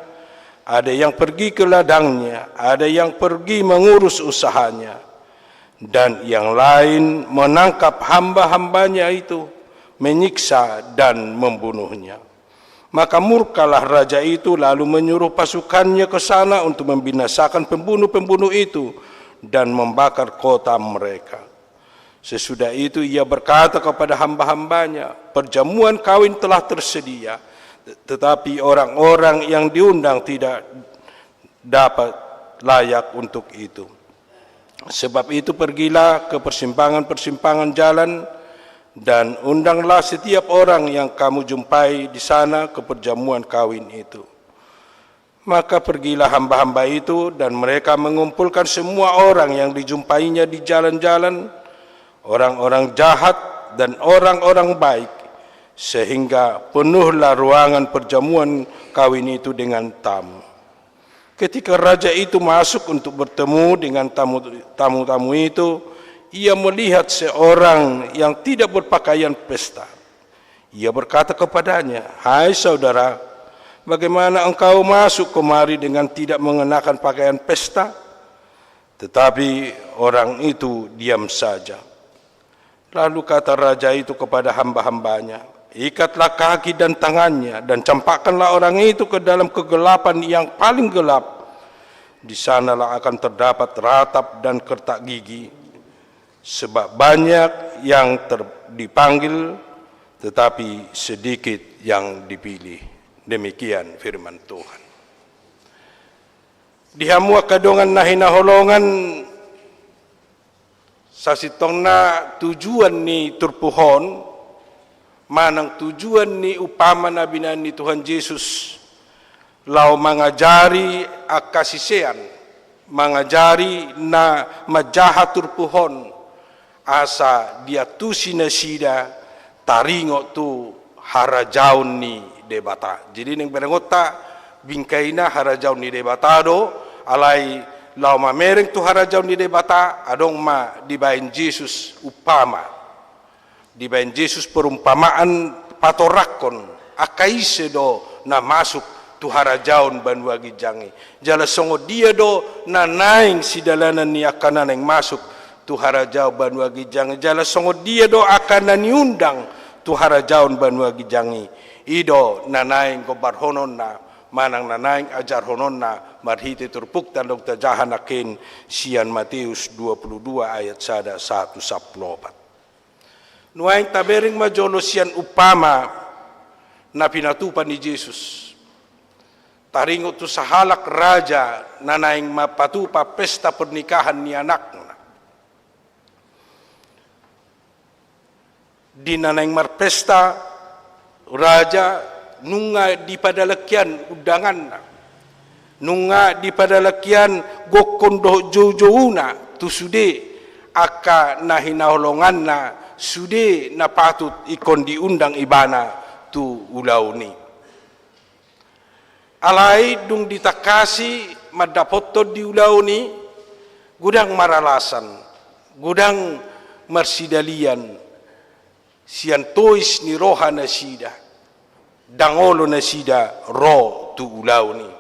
Ada yang pergi ke ladangnya, ada yang pergi mengurus usahanya, dan yang lain menangkap hamba-hambanya itu, menyiksa dan membunuhnya. Maka murkalah raja itu, lalu menyuruh pasukannya ke sana untuk membinasakan pembunuh-pembunuh itu dan membakar kota mereka. Sesudah itu ia berkata kepada hamba-hambanya, "Perjamuan kawin telah tersedia, tetapi orang-orang yang diundang tidak dapat, layak untuk itu. Sebab itu pergilah ke persimpangan-persimpangan jalan Dan undanglah setiap orang yang kamu jumpai di sana ke perjamuan kawin itu." Maka pergilah hamba-hamba itu, dan mereka mengumpulkan semua orang yang dijumpainya di jalan-jalan, orang-orang jahat dan orang-orang baik, sehingga penuhlah ruangan perjamuan kawin itu dengan tamu. Ketika raja itu masuk untuk bertemu dengan tamu-, tamu-tamu itu, ia melihat seorang yang tidak berpakaian pesta. Ia berkata kepadanya, "Hai saudara, bagaimana engkau masuk kemari dengan tidak mengenakan pakaian pesta?" Tetapi orang itu diam saja. Lalu kata raja itu kepada hamba-hambanya, "Ikatlah kaki dan tangannya, dan campakkanlah orang itu ke dalam kegelapan yang paling gelap. Di sanalah akan terdapat ratap dan kertak gigi. Sebab banyak yang ter-, dipanggil, tetapi sedikit yang dipilih." Demikian firman Tuhan. Di hamu angka dongan na hinaholongan, sasintongna tujuan ni turpuk on, manang tujuan ni umpama na binaen ni Tuhan Jesus, laho mangajari angka sisean, mangajari na manjaha turpuk on, asa diantusi nasida taringot tu harajaon ni Debata. Jadi naeng berengonta bingkaina harajaon ni Debata do, alai laho mamereng tu harajaon ni Debata, adong ma dibaen Jesus umpama. Dibaen Jesus perumpamaan patorangkon, angka ise do na masuk tu harajaon banua ginjang i. Jala songon dia do na naeng sidalanan ni angka na naeng masuk tu harajaon banua ginjang i. Jala songon dia do angka na niundang tu harajaon banua ginjang i. I do na naeng gombarhononna, manang na naeng ajarhononna, marhite turpukta na dung tajaha nangkin sian Mateus dua puluh dua ayat sada sahat tu sampulu opat. Nuaeng tabereng ma jolo sian umpama na pinatupa ni Jesus. Taringot tu sahalak raja na naeng mapatupa pesta pernikahan ni anakna. Di na naeng marpesta raja, nunga dipadalan hian undanganna. Nunga dipadalan hian gokkon dohot joujouna tu sude angka na hinaholonganna, sude na patut ingkon diundang ibana tu ulaon i. Alai dung ditangkasi mandapothon di ulaon i, godang maralasan, godang marsidalian, sian tois ni roha nasida, ndang olo nasida ro tu ulaon i,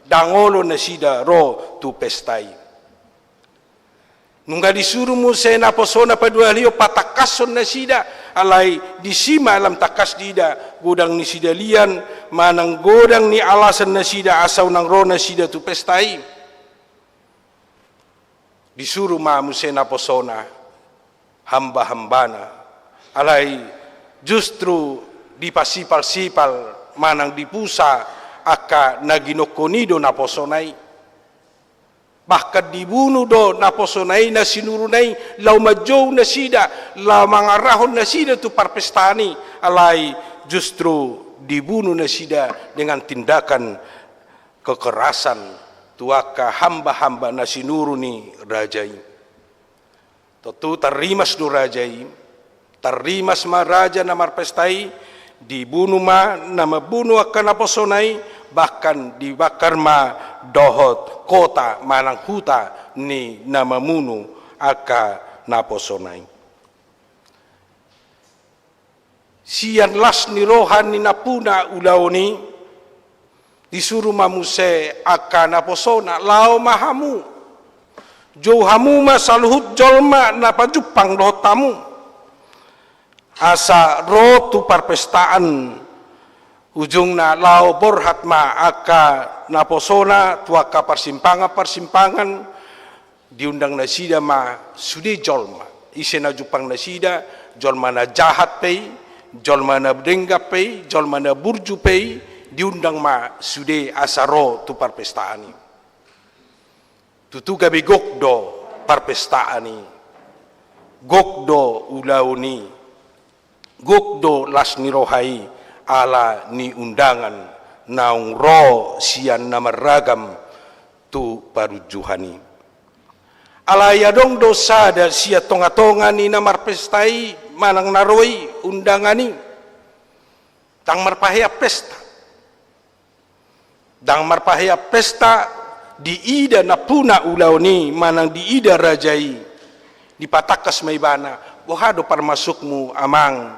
ndang olo nasida ro tu pesta i. Nunga disuru muse naposona paduahalihon patangkashon nasida, alai disi ma lam tangkas diida godang ni sidalian, manang godang ni alasan nasida asa unang ro nasida tu pesta i. Disuru ma muse naposona, hamba-hambana, alai justru dipasipal-sipal manang dipusa angka na ginokkon i do naposona i. Bahkan dibunu do naposona i na sinuruna i, laho manjou nasida, laho mangarahon nasida tu parpestaan i, alai justru dibunu nasida dengan tindakan kekerasan tu angka hamba-hamba na sinuru ni raja i. Tontu tarrimas do raja i, tarrimas ma raja na marpesta i, dibunu ma na mambunu angka naposona i, bahkan dibakar ma dohot kota manang huta ni na mamunu angka naposona i. Sian las ni roha ni nampuna ulaon i, disuru ma muse angka naposona, laho ma hamu. Jou hamu ma saluhut jolma na pajumpang dohot hamu. Asa ro tu parpestaan, ujungna laho borhat ma angka naposona tu angka parsimpangan-parsimpangan, diundang nasida ma sude jolma. Ise na jumpang nasida, jolma na jahat pe i, jolma na denggan pe i, jolma na burju pe i, diundang ma sude asa ro tu parpestaan i. Tutu gabe gok do parpestaan i. Gok do ulaon i. Gok do las ni roha i ala ni undangan naung ro sian na marragam tu parunjuhan i. Alai adong do sada sian tongatonga ni na marpesta i manang na ro i undangan i, ndang marpahean pesta. Ndang marpahean pesta, diida nampuna ulaon i manang diida raja i. Dipatangkas ma ibana, boha do parmasukmu amang,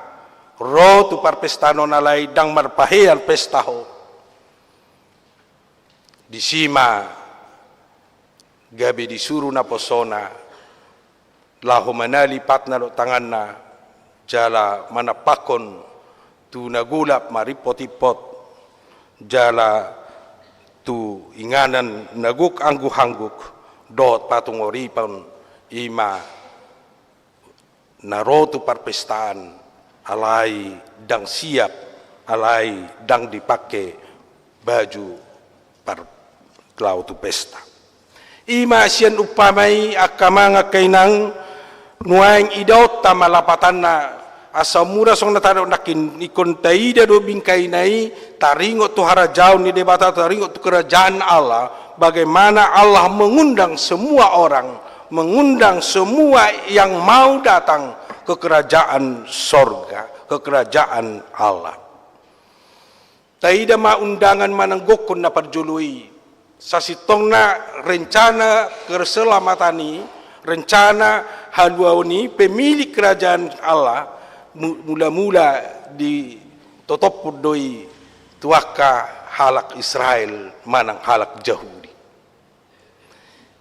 ro tu parpestaan on alai ndang marpahean pesta ho. Disi ma gabe disuru naposona laho manali patna dohot tanganna, jala manampakkon tu na golap marimpot-impot, jala tu inganan na gok angguk-angguk dohot patungoripon, i ma na ro tu parpestaan alai ndang siap, alai ndang dipangke baju par-, laho tu pesta. I ma sian umpama i, angka amang angka inang, nuaeng idaonta ma lapatanna, asa mura songon na tadok nangkin, ingkon taida do bingkaina i, taringot tu harajaon ni Debata, taringot tu kerajaan Allah, bagaimana Allah mengundang semua orang, mengundang semua yang mau datang ke kerajaan sorga, ke kerajaan Allah. Taida ma undangan manang gokkon na parjolo i. Sasintongna rencana keselamatan i, rencana haluaon i, pemilik kerajaan Allah, mu-, mula-mula ditotophon do i tu angka halak Israel manang halak Jahudi.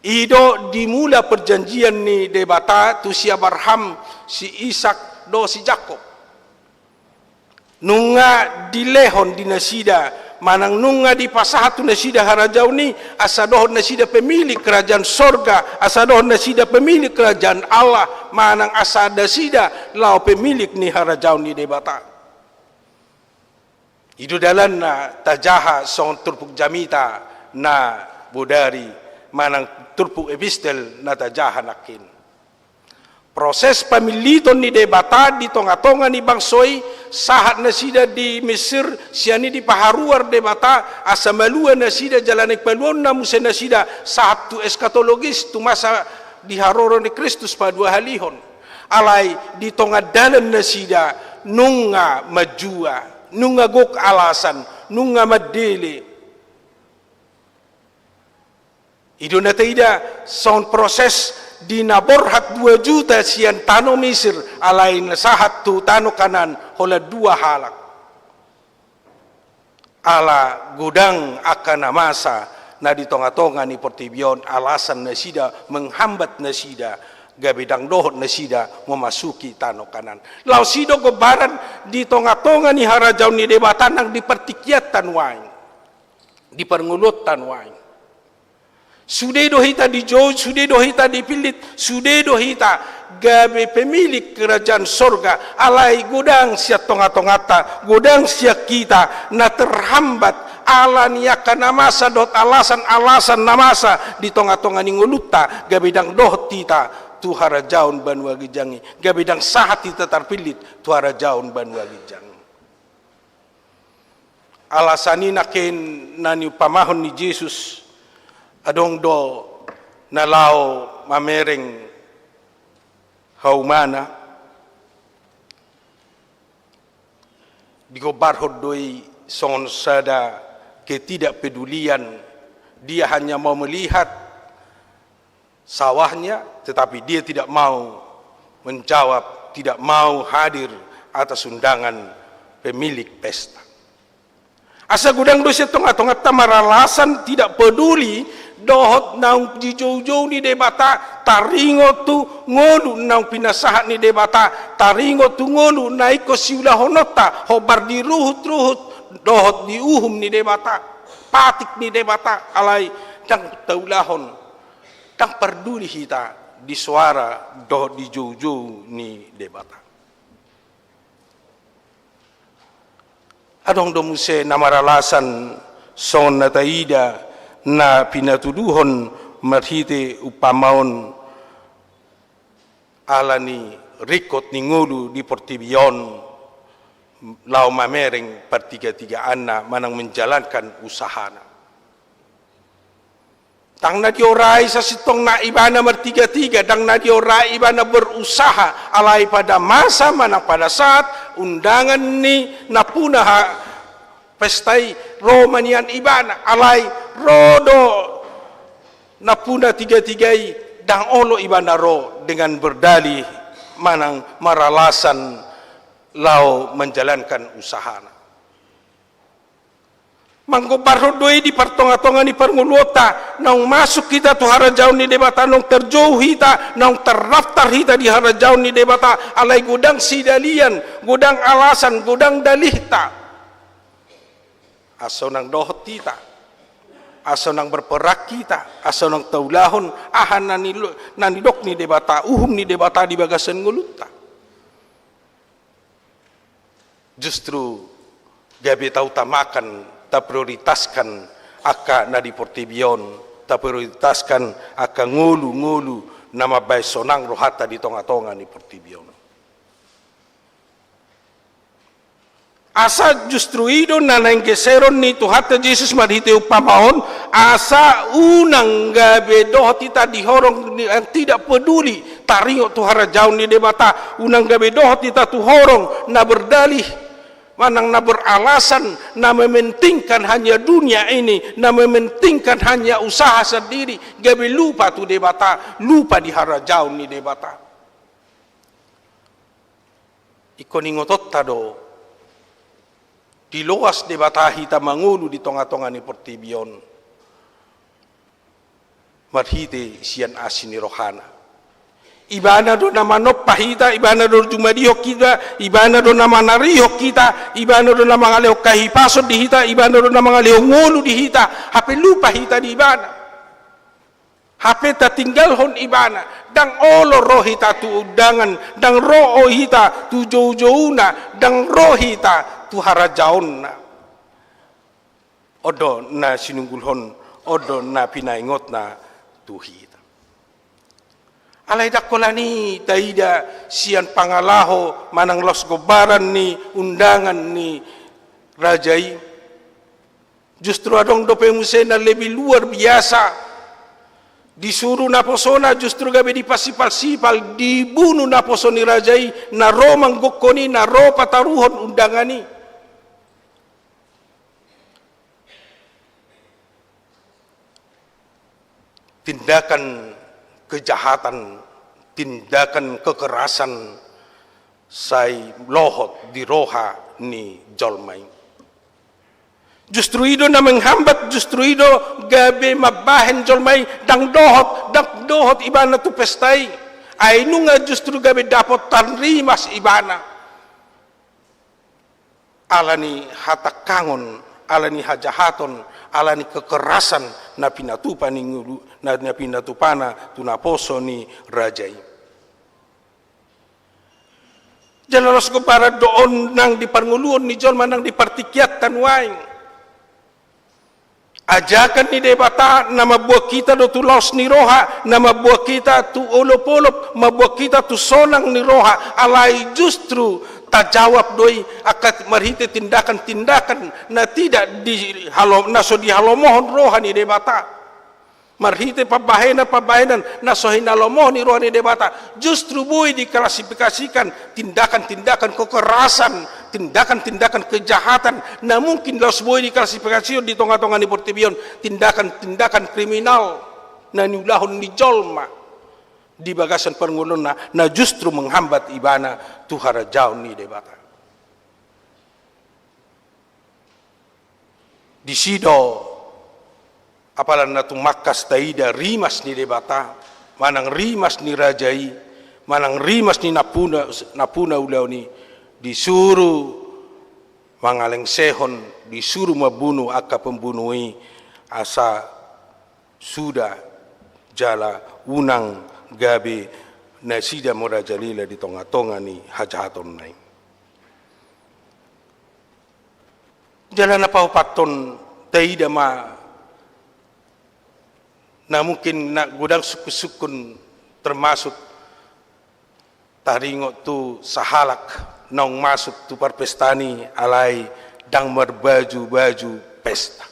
I do dimula perjanjian ni Debata tu si Abraham, si Ishak, dohot si Jakob. Nunga dilehon di nasida, manang nunga dipasahat tu nasida harajaon i, asa dohot nasida pemilik kerajaan sorga, asa dohot nasida pemilik kerajaan Allah, manang asa nasida laho pemilik ni harajaon ni Debata. I do dalanna tajaha songon turpuk jamita na bodari, manang turpuk epistel na tajaha nangkin. Proses pamilliton ni Debata di tongatonga ni bangso i, sahat nasida di Mesir, sian i dipaharuar Debata, asa malua nasida, jala naeng paluaonna muse nasida, sahat tu eskatologis, tu masa di haroro ni Kristus paduahalihon. Alai di tonga dalan nasida nunga manjua, nunga gok alasan, nunga mandele. I do na taida songon proses di na borhat dua juta sian tano Mesir, alai na sahat tu tano Kanaan holan dua halak. Ala godang angka na masa na di tongatonga ni portibi on, alasan nasida, menghambat nasida, gabe ndang dohot nasida memasuki tano Kanaan. Laos i do gombaran di tongatonga ni harajaon ni Debata nang di partingkianta nuaeng, di parngoluonta nuaeng. Sude do hita dijou, sude do hita dipillit, sude do hita gabe pemilik kerajaan sorga, alai godang sian tongatonganta, godang sian hita na terhambat ala ni angka na masa dohot alasan-alasan na masa di tongatonga ni ngolunta, gabe ndang dohot hita tu harajaon banua ginjang i, gabe ndang sahat hita tarpillit tu harajaon banua ginjang i. Alasan i nangkin na niumpamahon ni Jesus, adong do na laho mamereng haumana, digombarhon do i songon sada ketidakpedulian, dia hanya mau melihat sawahnya, tetapi dia tidak mau menjawab, tidak mau hadir atas undangan pemilik pesta. Asa godang do sian tongatonganta maralasan tidak peduli dohot naung dijoujou ni Debata, taringot tu ngolu naung pinasahat ni Debata, taringot tu ngolu na ingkon siulahononta, hombar di ruhut-ruhut dohot di uhum ni Debata, patik ni Debata, alai ndang taulahon. Ndang parduli hita di soara dohot di joujou ni Debata. Adong do muse na maralasan songon na taida na pinatuduhon marhite umpama on, ala ni ringkot ni ngolu di portibi on, laho mamereng partigatigaanna manang menjalankan usahana. Ndang na diorai sasintongna ibana martigatiga, ndang na diorai ibana berusaha, alai pada masa manang pada saat undangan ni nampuna ha-, pesta i ro ma nian ibana, alai ro do nampuna tigatiga i, ndang olo ibana ro dengan berdalih manang maralasan laho menjalankan usahana. Manggombarhon do i di partongatonga ni parngoluonta, naung masuk hita tu harajaon ni Debata, naung tarjou hita, naung tardaftar hita di harajaon ni Debata, alai godang sidalian, godang alasan, godang dalihta. Asa unang dohot hita, asa unang berperang hita, asa unang taulahon aha na nilo-, na nidok ni Debata, uhum ni Debata di bagasan ngolunta. Justru gabe tautamakan, taprioritaskan angka na di portibi on, taprioritaskan angka ngolu-ngolu na mambahen sonang rohanta di tongatonga ni portibi on. Asa justru i do na naeng geseron ni Tuhanta Jesus marhite umpama on, asa unang gabe dohot hita di horong ni, yang tidak peduli taringot tu harajaon ni Debata, unang gabe dohot hita tu horong na berdalih, manang na beralasan, na mementingkan hanya dunia ini, na mementingkan hanya usaha sendiri, gabe lupa tu Debata, lupa di harajaon ni Debata. Ingkon ingotonta do, diloas Debata hita mangolu di tongatonga ni portibi on, marhite sian asi ni rohana. Ibana do na manompa hita, ibana do jumadihon hita, ibana do na manarihon hita, ibana do na mangalehon hahipason di hita, ibana do na mangalehon ngolu di hita, hape lupa hita di ibana. Hape tatinggalhon ibana, ndang olo ro hita tu undangan, ndang ro hita tu joujouna, ndang ro hita tu harajaonna. On do na sinunggulhon, on do na pinaingotna tu hita. Alai ndang holan i taida sian pangalaho manang laos gombaran ni undangan ni raja i. Justru adong dope muse na lebih luar biasa. Disuru naposona justru gabe dipasipalsipal, dibunu naposo ni raja i, na ro manggokhon i, na ro pataruhon undangan i. Tindakan kejahatan, tindakan kekerasan sai lohot di roha ni jolma i. Justru i do na menghambat, justru i do gabe mambahen jolma i ndang dohot, ndang dohot ibana tu pesta i. Ai nunga justru gabe dapotan rimas ibana. Ala ni hatangkangon, ala ni hajahaton, ala ni kekerasan na pinatupa ni ngolu, na, na pinatupana tu naposo ni raja i. Jala laos gombaran do on nang di parngoluon ni jolma, nang di partingkianta nuaeng. Ajakan ni Debata na mamboan hita do tu laos ni roha, na mamboan hita tu olopolop, mamboan hita tu sonang ni roha, alai justru tajawab do i angka marhite tindakan-tindakan na tidak di halo-, na so dihalomohon roha ni Debata. Marhite pambahenan-pambahenan na so hinalomohon ni roha ni Debata, justru boi diklasifikasikan tindakan-tindakan kekerasan, tindakan-tindakan kejahatan, na mungkin laos boi diklasifikasihon di tongatonga ni portibi on tindakan-tindakan kriminal na niulahon ni jolma di bagasan parngoluonna, na justru menghambat ibana tu harajaon ni Debata. Disi do apala na tumangkas taida rimas ni Debata, manang rimas ni raja i, manang rimas ni nampuna, nampuna ulaon i, disuru mangalengsehon, disuru mambunu angka pembunu i, asa suda jala unang gabe nasida merajalela di tongatonga ni hajahatonna i. Jala na paopathon, taida ma na mungkin na godang sungkunsungkun, termasuk taringot tu sahalak naung masuk tu parpestaan i alai ndang marbaju-baju pesta.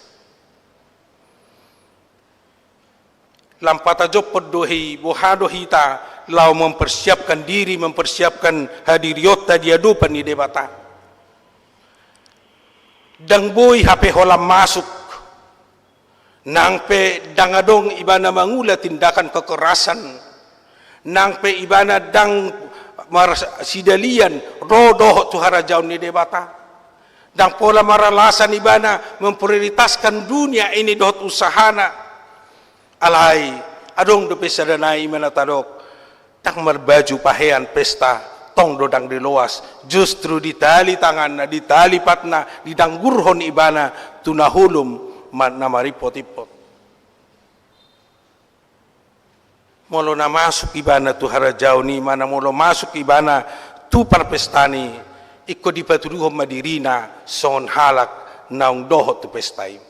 Lam patajophon do i boha do hita laho mempersiapkan diri, mempersiapkan hadirionta di adopan ni Debata. Ndang boi hape holan masuk, nang pe ndang adong ibana mangula tindakan kekerasan, nang pe ibana ndang marsidalian ro dohot tu harajaon ni Debata. Ndang pola maralasan ibana memprioritaskan dunia ini dohot usahana. Alai adong dope sada nai ima na tadok, ndang marbaju pahean pesta, tong do ndang diloas, justru ditali tanganna, ditali patna, didanggurhon ibana tu na holom ma-, na marimpot-impot. Molo na masuk ibana tu harajaon i, manang molo masuk ibana tu parpestaan i, ingkon dipatuduhon ma dirina songon halak naung dohot tu pesta i.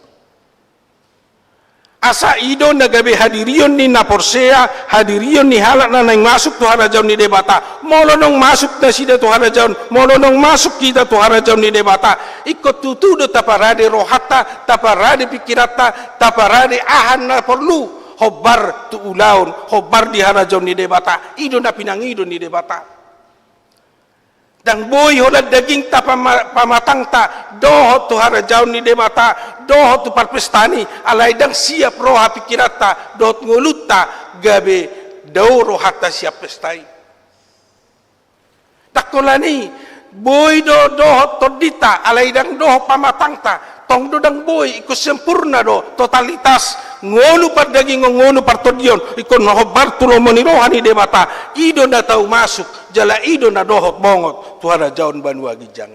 Asa i do na gabe hadirion ni na porsea, hadirion ni halak na naeng masuk tu harajaon ni Debata. Molo naung masuk nasida tu harajaon, molo naung masuk hita tu harajaon ni Debata, ingkon tutu do taparade rohanta, taparade pingkiranta, taparade aha na porlu hombar tu ulaon, hombar di harajaon ni Debata. I do na pinangido ni Debata. Ndang boi holan dagingta, pama-, pamatangta dohot tu harajaon ni Debata, dohot tu parpestaan i, alai ndang siap roha, pingkiranta dohot ngolunta gabe dao rohanta sian pesta i. Ndang holan i, boi do dohot tondinta alai ndang dohot pamatangta. Tong do ndang boi, ingkon sempurna do, totalitas, ngolu pardagingon, ngolu partondion, ingkon hombar tu lomo ni roha ni Debata. I do na tau masuk, jala i do na dohot bongot tu harajaon banua ginjang.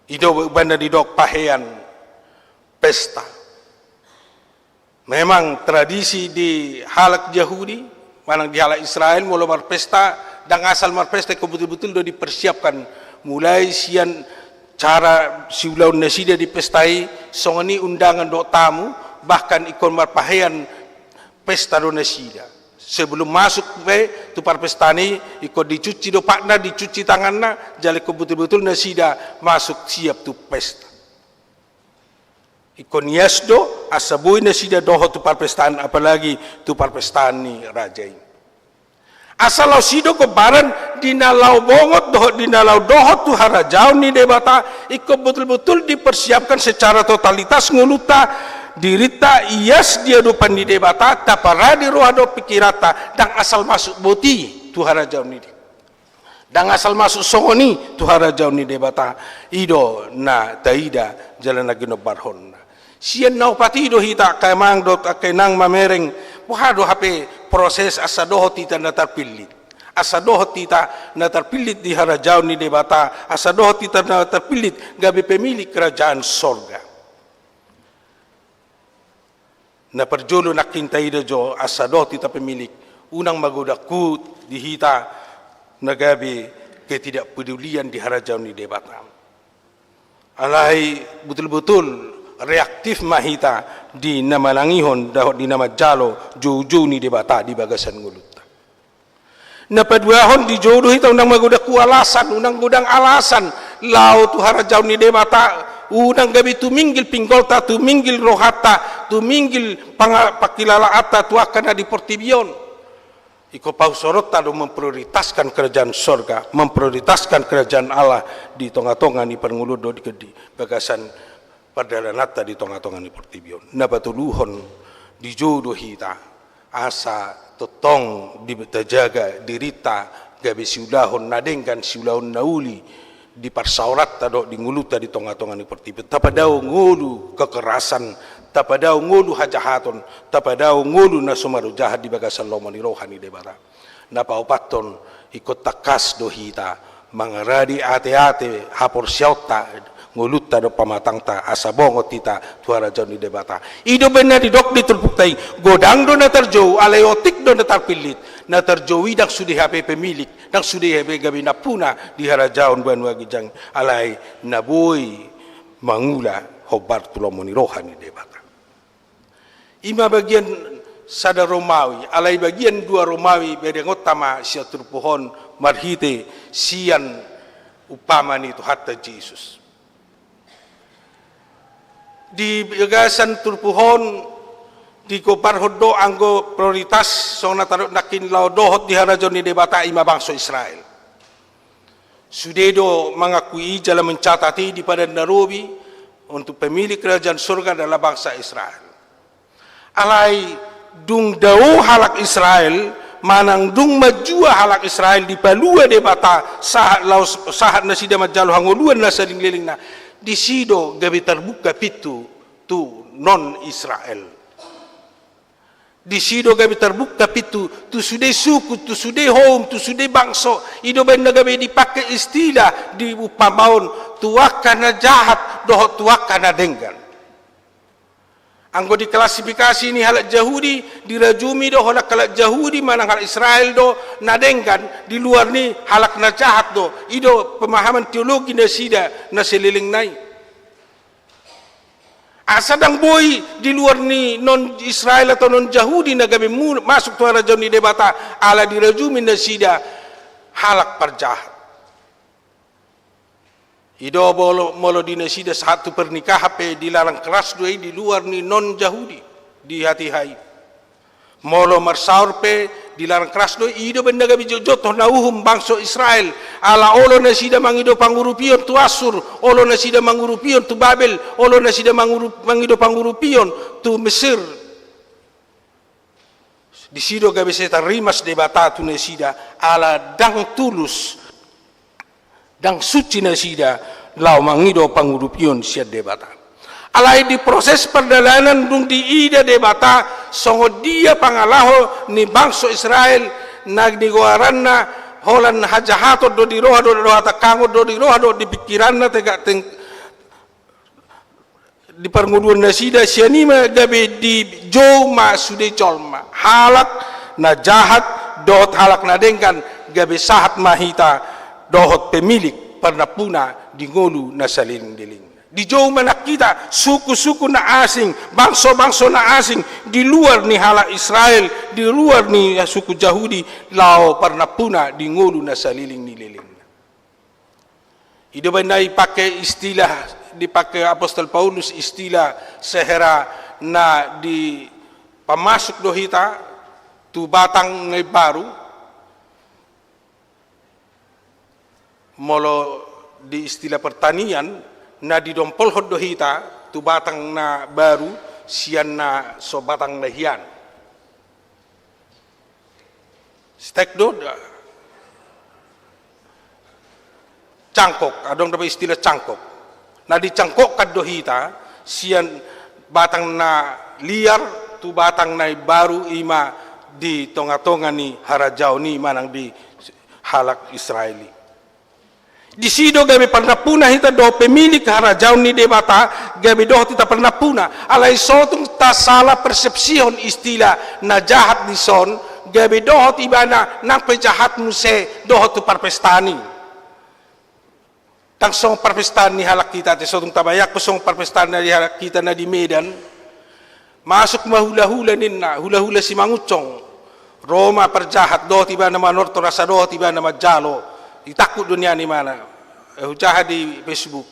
I do umbahen na didok pahean pesta. Memang tradisi di halak Jahudi, manang di halak Israel, molo marpesta, ndang asal marpesta, ingkon betul-betul do dipersiapkan. Mulai sian cara siulaon nasida di pesta i, songon i undangan dohot tamu, bahkan ingkon marpahean pesta do nasida. Sebelum masuk pe tu parpestaan i, ingkon dicuci do patna, dicuci tanganna, jala ingkon betul-betul nasida masuk siap tu pesta. Ingkon ias do, asa boi nasida dohot tu parpestaan, apalagi tu parpestaan ni raja i. Asa laos i do gombaran di na laho bongot dohot di na laho dohot tu harajaon ni Debata, ingkon betul-betul dipersiapkan secara totalitas ngolunta, dirinta, ias di adopan ni Debata, taparade roha dohot pingkiranta, ndang asal masuk boti tu harajaon ni Debata. Ndang asal masuk songon i tu harajaon ni Debata. I do na taida jala na ginombarhonna. Sian na opat i do hita angka amang dohot angka inang mamereng, boha do hape proses asa dohot hita na tarpillit. Asa dohot hita na tarpillit di harajaon ni Debata, asa dohot hita na tarpillit gabe pemilik kerajaan sorga. Na parjolo nangkin taida jo asa dohot hita pemilik, unang magodang hut di hita na gabe ketidakpedulian di harajaon ni Debata. Alai betul-betul reaktif ma hita di na manangihon dohot di na manjalo joujou ni Debata di bagasan ngolunta. Na paduahon, dijou do hita unang magodang hut alasan, unang godang alasan laho tu harajaon ni Debata, unang gabe tuminggil pinggolta, tuminggil rohanta, tuminggil panga-, pangkilalaanta tu angka na di portibi on. Ingkon pahusoronta do memprioritaskan kerajaan sorga, memprioritaskan kerajaan Allah di tonga-tonga ni parngoluon dohot di, di bagasan pardalananta di tonga-tonga ni portibi on. Na patoluhon, dijou do hita asa tongtong di, tajaga dirinta gabe siulahon na denggan, siulahon na uli di parsaoranta dohot di ngolunta di tonga-tonga ni portibi on. Tapadao ngolu kekerasan, tapadao ngolu hajahaton, tapadao ngolu na so marojahan di bagasan lomo ni roha ni Debata. Na paopathon, ingkon tangkas do hita mangaradi ate-ate haporseaonta, ngolunta dohot pamatangta, asa bongot hita tu harajaon ni Debata. I do umbahen na didok di turpukta i, godang do na tarjou, alai otik do na tarpillit. Na tarjou i ndang sude hape pemilik, ndang sude hape gabe nampuna di harajaon banua ginjang, alai na boi mangula hombar tu lomo ni roha ni Debata. I ma bagian sada Romawi, alai bagian dua Romawi berengonta ma sian turpuk on marhite sian umpama ni Tuhanta Jesus. Di bagasan turpuk on, digombarhon do anggo prioritas songon na tadok nangkin laho dohot di harajaon ni Debata, i ma bangso Israel. Sude do mangakui i jala mencatat i di Padan na Robi, untuk pemilik kerajaan sorga adalah bangsa Israel. Alai dung dao halak Israel, manang dung manjua halak Israel dipalua Debata, sahat laos, sahat nasida manjalo hangoluan na saleleng-lelengna, disi do gabe tarbuka pintu tu non-Israel. Disi do gabe tarbuka pintu tu sude suku, tu sude houm, tu sude bangso. I do baen na gabe dipake istilah di umpama on, tu angka na jahat dohot tu angka na denggan. Anggo di klasifikasi ni halak Jahudi, dirajumi do holan halak Jahudi manang halak Israel do na denggan, di luar ni halak na jahat do. I do pemahaman teologi nasida na saleleng nai. Asa ndang boi di luar ni non-Israel atau non-Jahudi na gabe mu-, masuk tu harajaon ni Debata, ala dirajumi nasida halak parjahat. I do molo, molo di nasida sahat tu pernikahan pe dilarang keras do i di luar ni non-Jahudi di hatiha i. Molo marsaor pe dilarang keras do i, i do baen na gabe jotjot hona uhum bangso Israel. Ala olo nasida mangido pangurupion tu Assur, olo nasida mangurupion tu Babel, olo nasida manguru-, mangido pangurupion tu Mesir. Disi do gabe setan rimas Debata tu nasida, ala ndang tulus, ndang suci nasida laho mangido pangurupion sian Debata. Alai di proses pardalanan dung diida Debata songon dia pangalaho ni bangso Israel, na nigoaranna holan hajahaton do di roha dohot hatangangon do di roha dohot di pingkiranna, tegak teng-, di parngoluan nasida, sian i ma gabe dijou ma sude jolma, halak na jahat dohot halak na denggan, gabe sahat ma hita dohot pemilik parnampuna di ngolu na saleleng-lelengna. Dijou ma nang hita suku-suku na asing, bangso-bangso na asing, di luar ni halak Israel, di luar ni suku Jahudi, laho parnampuna di ngolu na saleleng ni lelengna. I do baen na dipake istilah, dipake apostel Paulus istilah sehera na dipamasuk do hita tu batang na imbaru. Molo di istilah pertanian, na didompolhon do hita tu batang na baru sian na so batang na hian. Stek do da. Cangkok, adong dope istilah cangkok. Na dicangkokkan do hita sian batang na liar tu batang na imbaru, i ma di tonga-tonga ni harajaon i manang di halak Israel i. Disi do gabe parnampuna hita dohot pemilik harajaon ni Debata, gabe dohot hita parnampuna. Alai so tung tasala persepsihon istilah na jahat dison, gabe dohot ibana nang pe jahat muse dohot tu parpestaan i. Ndang songon parpestaan ni halak hita, ate, so tung tabayangkon songon parpestaan na di halak hita na di Medan. Masuk ma hula-hula ninna, hula-hula Simangunsong. Ro ma parjahat, dohot ibana manortor asa dohot ibana manjalo. Ditangkup do nian ibana. Eh, hujaha di Facebook.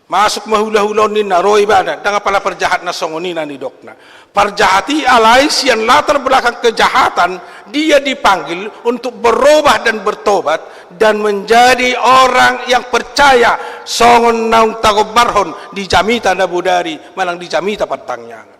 Masuk ma hula-hula on ninna, ro ibana, ndang apala parjahat na songon i na nidokna. Parjahat i alai sian latar belakang kejahatan, dia dipanggil untuk berubah dan bertobat dan menjadi orang yang percaya songon naung tagombarhon di jamita na bodari manang di jamita partangiangan.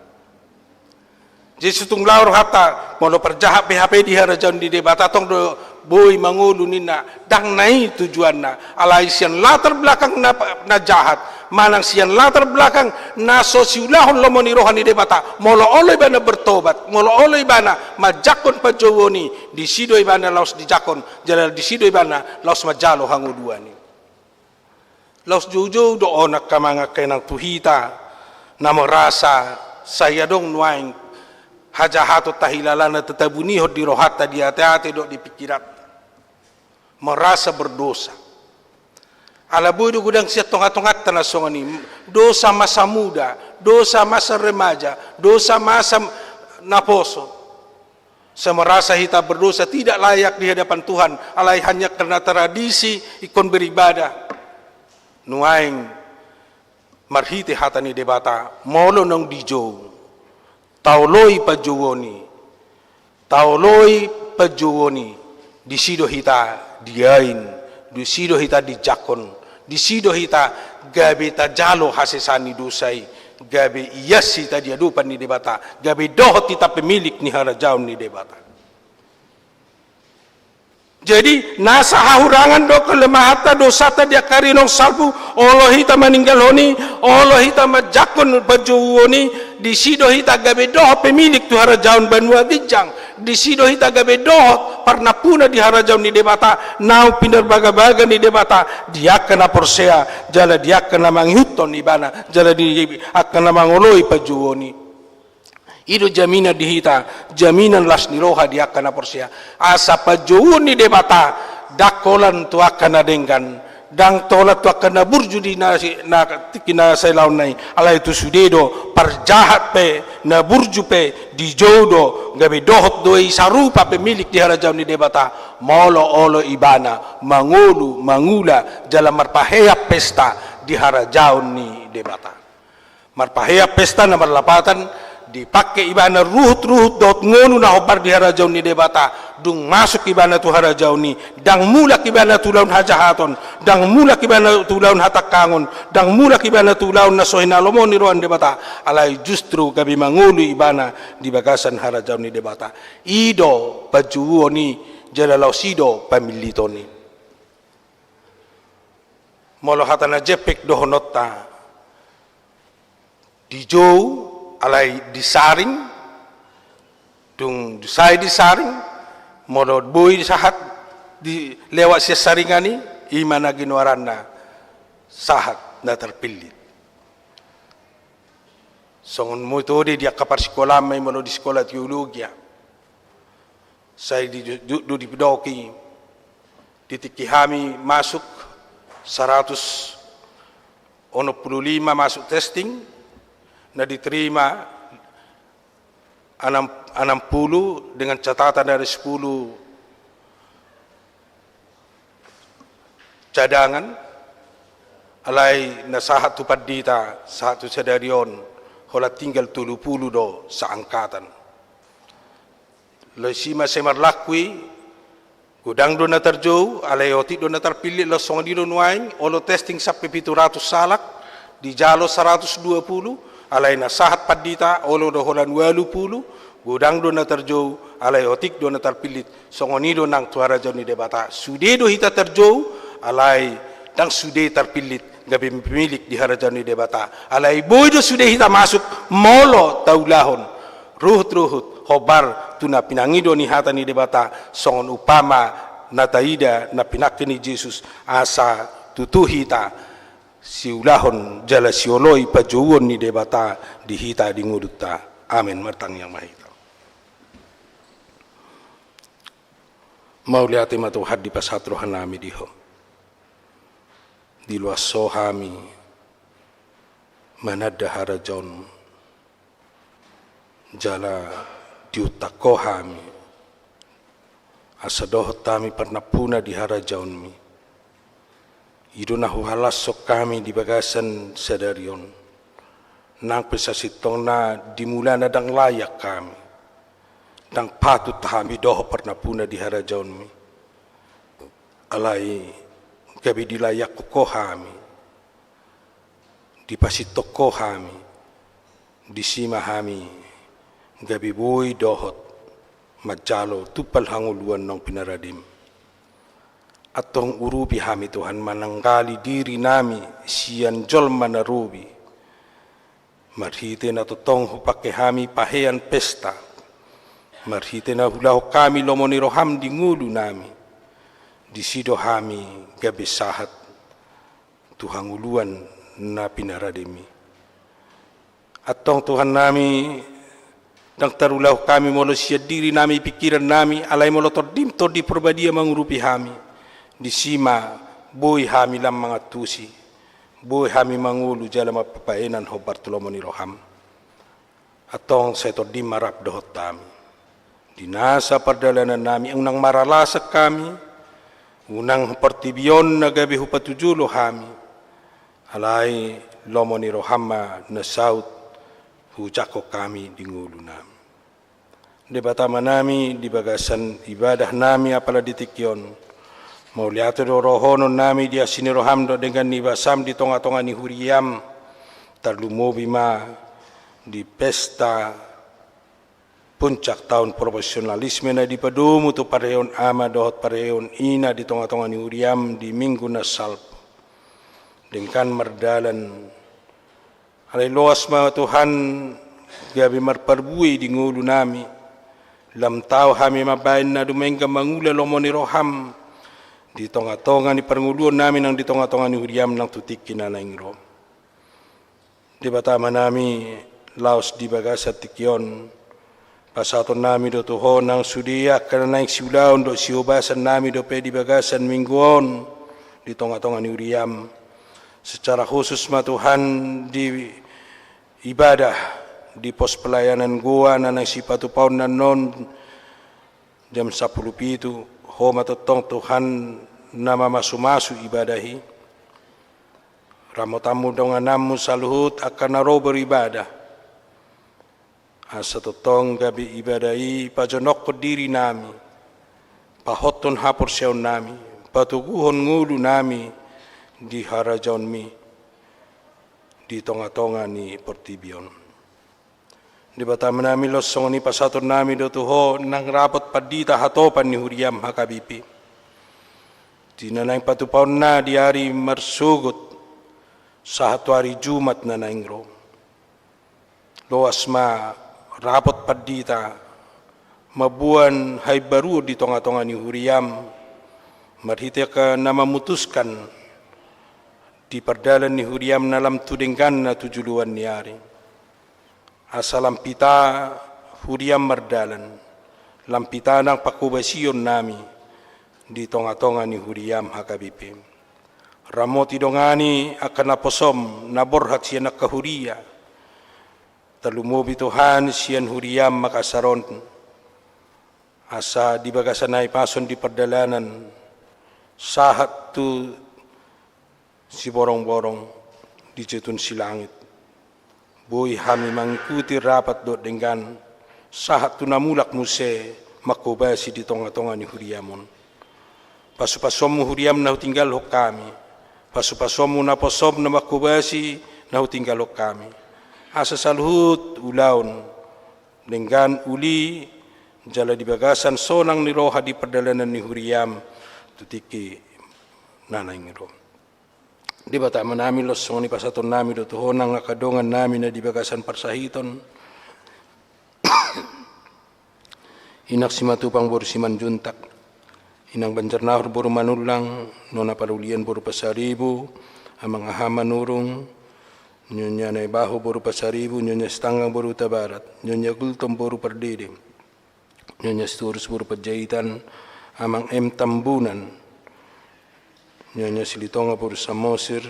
Jadi so tung laho rohanta, molo parjahat pe hape di harajaon ni Debata tong do boi mangolu ninna, ndang na i tujuanna. Alai sian latar belakang na, na jahat, manang sian latar belakang na so siulahon lomo ni roha ni Debata, molo olo ibana bertobat, molo olo ibana manjangkon panjouon i, disi do ibana laos dijangkon, jala disi do ibana laos manjalo hangoluan i. Laos joujou do on angka amang angka inang tu hita, na merasa sai adong nuaeng hajahaton tahilala na tatabunihon di rohanta, di ateate dohot di pingkiranta. Merasa berdosa. Ala boi do godang sian tonga-tonganta na songon i, dosa masa muda, dosa masa remaja, dosa masa naposo. Sai merasa hita berdosa, tidak layak di hadapan Tuhan, alai hanya karena tradisi ingkon beribadah. Nuaeng marhite hata ni Debata, molo naung dijou, taoloi panjouon i, taoloi panjouon i, disi do hita diain, disi do hita dijangkon, disi do hita gabe tajalo hasesaan ni dosa i, gabe ias hita di adopan ni Debata, gabe dohot hita pemilik ni harajaon ni Debata. Jadi, nasa hahurangan do kelemahanta, dosanta di angka ari naung salpu, olo hita maninggalhon i, olo hita manjangkon panjouon i, disi do hita gabe dohot pemilik tu harajaon banua ginjang, disi do hita gabe dohot parnampuna di harajaon ni Debata, naung pinarbagabaga ni Debata, di angka na porsea, jala di angka na mangihuthon ibana, jala di angka na mangoloi panjouon i. I do jaminan di hita, jaminan las ni roha di angka na porsea. Asa panjouon ni Debata, ndang holan tu angka na denggan, ndang holan tu angka na burju di na, na, tingki na sailaonna i, alai tu sude do, parjahat pe, na burju pe, dijou do, gabe dohot do i sarupa pemilik di harajaon ni Debata, molo olo ibana, mangolu, mangula, jala marpahean pesta di harajaon ni Debata. Marpahean pesta na marlapatan, dipangke ibana ruhut-ruhut dohot ngolu na hombar di harajaon ni Debata, dung masuk ibana tu harajaon i, ndang mulak ibana tu ulaon hajahaton, ndang mulak ibana tu ulaon hatangkangon, ndang mulak ibana tu ulaon na so hinalomohon ni roha ni Debata, alai justru gabe mangolu ibana di bagasan harajaon ni Debata. I do panjouon i, jala laos i do pamilliton i. Molo hata na jempek dohononta, dijou, alai disaring, dung sai disaring, molo boi sahat di lewat sian saringan i, i ma na ginoaranna sahat na tarpillit. Songon metode di angka parsikolaan ma i molo di sikola teologia. Sai di, di, di, didok i, di tingki hami masuk saratus onom pulu lima masuk testing, na diterima anam, anam pulu dengan catatan dari sepuluh cadangan, alai na sahat tu pandita, sahat tu sadari on, holan tinggal tolu pulu do saangkatan. Laos i ma sai marlaku i, godang do na tarjou, alai otik do na tarpillit, laos songon i do nuaeng, olo testing sampe pitu ratus halak, dijalo saratus dua pulu, alai na sahat pandita, olo do holan ualu pulu, godang do na tarjou, alai otik do na tarpillit, songon i do nang tu harajaon ni Debata, sude do hita tarjou, alai ndang sude tarpillit, gabe pemilik di harajaon ni Debata, alai boi do sude hita masuk, molo taulahon. Ruhut-ruhut, hombar, tu na pinangido ni hata ni Debata, songon umpama, na taida, na pinangke ni Jesus, asa tutu hita, siulahon, jala sioloi, panjouon ni Debata, di hita, di ngolunta. Amen, martangiang ma hita. Mauliate ma Tuhan dipasahat rohanami di Ho. Diloas Ho hami, mananda harajaon-Mu. Jala diuntat Ho hami, asa dohot hami parnampuna di harajaon-Mi. I do na huhalashon hami di bagasan sadari on. Nang pe sasintongna di mulana ndang layak hami. Ndang patut hami dohot parnampuna di harajaon-Mi. Alai gabe dilayakkon Ho hami. Dipasintong Ho hami, disi ma hami gabe boi dohot manjalo tumpal hangoluan naung pinarade-M. Antong urupi hami Tuhan mananggali dirinami sian jolma na robi. Marhite na tongtong hupangke hami pahean pesta. Marhite na huulahon hami lomo ni roha-M di ngolunami. Disi do hami gabe sahat tu hangoluan na pinarade-Mi. Antong Tuhannami, ndang tarulahon hami molo sian dirinami pingkirannami, alai molo Tondi-M, Tondi Parbadia mangurupi hami. Disi ma boi hami lam mangantusi, boi hami mangolu jala marpapahenan hombar tu lomo ni roha-M. Antong sai tondim ma rap dohot hami. Di nasa pardalanan nami unang maralasan hami, unang portibi on na gabe hupatujolo hami, alai lomo ni roham ma na saut hujangkon hami di ngolu nami. Debata Ama nami, di bagasan ibadah nami apala di tingki on, mauliate do dohonon nami di asi ni roham dohot denggan ni basam di tonga-tonga ni huriam, tarlumobi ma di pesta puncak taon profesionalisme na dipadomu tu parheon ama dohot parheon ina di tonga-tonga ni huriam di minggu na salpu. Denggan mardalan. Alai loas ma Tuhan, gabe marparbue di ngolu nami. Lam tau hami mambahen na dumenggan mangula lomo ni roham di tonga-tonga ni parngoluon nami nang di tonga-tonga ni huriam nang tu tingki na naeng ro. Debata Ama nami, laos di bagasan tingki on, pasahaton nami do tu Ho nang sude angka na naeng siulaon dohot sihobasan nami dope di bagasan minggu on di tonga-tonga ni huriam. Secara khusus ma Tuhan di ibadah di pos pelayanan Goa na naeng sipatupaon annon jam sampulu pitu, Ho ma tongtong Tuhan na mamasu-masu ibadah i. Ramotanmu dongananmu saluhut angka na ro beribadah. Asa tongtong gabe ibadah i pajonokhon diri nami, pahothon haporseaon nami, patoguhon ngolu nami di harajaonmi di tonga-tonga ni portibi on. Debata Ama nami, laos songon i pasahaton nami do tu Ho nang rapot pandita hatopan ni huriam H K B P. Di na naeng patupaonna di ari marsogot sahat tu ari Jumat na naeng ro. Loas ma rapot pandita mamboan haimbaruon di tonga-tonga ni huriam, marhite angka na mamutuskan di pardalan ni huriam na lam tu dengganna tu joloan ni ari. Asa lam pita huriam mardalan, lam pita nang panghobasion nami di tonga-tonga ni huriam H K B P. Ramoti dongani angka naposom na borhat sian angka huria. Tarlumobi Tuhan sian huriam Makassar on. Asa di bagasan hahipason di pardalanan sahat tu Siborongborong di Jetun Silangit. Boi hami mangikuti rapat dohot denggan, sahat tu na mulak muse manghobasi di tonga-tonga ni huriam on. Pasu-pasuonmu huriam na hutinggalhon hami, pasu-pasuonmu naposom na manghobasi na hutinggalhon hami. Asa saluhut ulaon, denggan uli, jala di bagasan sonang ni roha di pardalanan ni huriam, tu tingki na naeng ro. Debata Ama nami, laos songon i pasahaton nami do tu Ho nang angka dongan nami na di bagasan parsahiton. Inang Simatupang boru Simanjuntak, Inang Banjarnahor boru Manullang, Nona Parulian boru Pasaribu, Amang Aha Manurung, Nyonya Naibaho boru Pasaribu, Nyonya Sitanggang boru Hutabarat, Nyonya Gultom boru Pardede, Nyonya Sitorus boru Panjaitan, Amang M Tambunan, Nyonya Silitonga boru Samosir,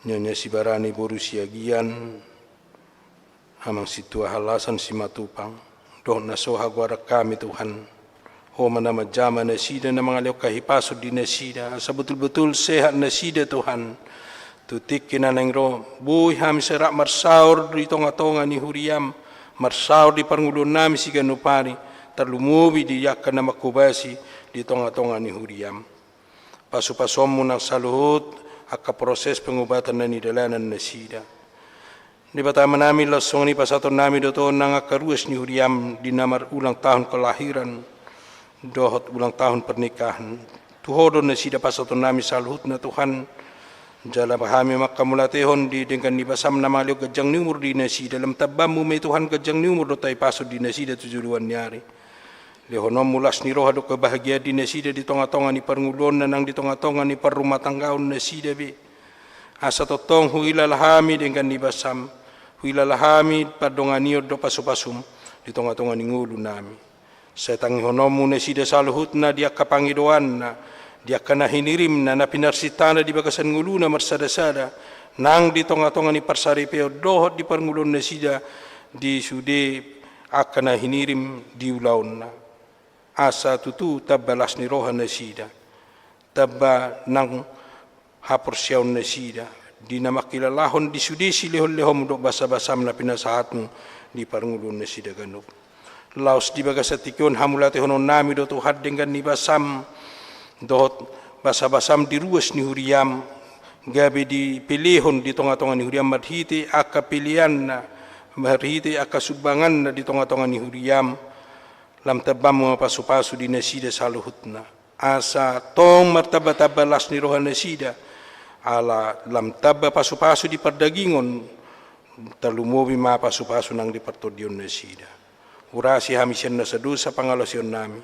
Nyonya Sibarani boru Siagian, Amang Sintua Halasan Simatupang, dohot na so hagoaran hami Tuhan. Ho ma na manjama nasida, na mangalehon hahipason di nasida, asa botul-botul sehat nasida Tuhan. Tu tingki na naeng ro, boi hami sai rap marsaor di tonga-tonga ni huriam, marsaor di parngoluon nami siganup ari, tarlumobi di angka na manghobasi di tonga-tonga ni huriam. Pasu-pasuonmu nang saluhut angka proses pengobatan na nidalanan nasida. Debata Ama nami, laos songon i pasahaton nami do tu Ho nang angka ruas ni huriam di na marulang tahun kelahiran dohot ulang tahun pernikahan. Tu Ho do nasida pasahaton nami saluhutna Tuhan. Jala hami manghamauliatehon di denggan ni basam na mangalehon ganjang ni umur di nasida, lam tambaanmu ma i Tuhan ganjang ni umur dohot hahipason di nasida tu joloan ni ari. Lehononmu las ni roha dohot kebahagiaan di nasida di tonga-tonga ni parngoluonna nang di tonga-tonga ni parrumatanggaon nasida be. Asa tongtong huhilala hami denggan ni basam, huhilala hami pandonganion dohot pasu-pasum di tonga-tonga ni ngolu nami. Sai tangihononmu nasida saluhutna di angka pangidoanna, di angka na hinirimna, na pinarsintana di bagasan ngoluna marsada-sada, nang di tongatonga ni parsaripeon dohot di parngoluon nasida di sude angka na hinirim di ulaonna. Asa tutu tamba las ni roha nasida, tamba nang haporseaon nasida di na mangkilalahon di sude silehonlehonmu dohot basabasam na pinasahatmu di parngoluon nasida ganup. Laos di bagasan tingki on hamauliatehononnami do Tuhan denggan ni basam dohot basabasam di ruas ni huriam, gabe dipelehon di tongatonga ni huriam marhite angka peleanna, marhite angka sumbanganna di tongatonga ni huriam. Lam tambammu ma pasupasu di nasida saluhutna, asa tong martambatamba las ni roha nasida, ala lam tamba pasupasu di pardagingon, tarlumobi ma pasupasu nang di partondion nasida. Urasi hami sian nasa dosa pangalaosionnami,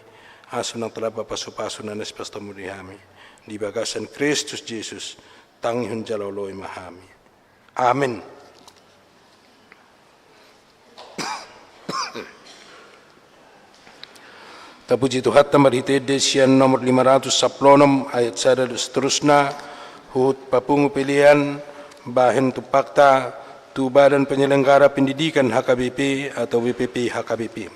asa nang tamba pasupasu na naeng sipastonmu di hami. Di bagasan Kristus Jesus, tangihon jala oloi ma hami. Amen. Tapuji Tuhanta marhite ende sian nomor lima ratus sampulu onom ayat sada dohot seterusna, huhut papungu pelean bahen tumpakta tu Badan Penyelenggara Pendidikan H K B P atau B P P H K B P.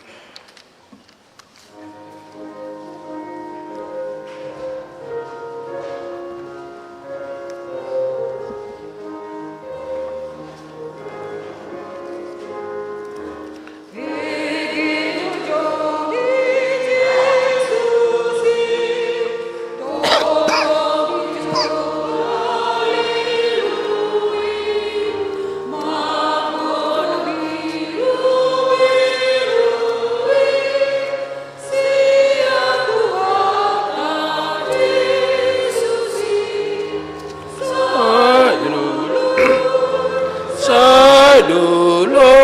Sai dulu,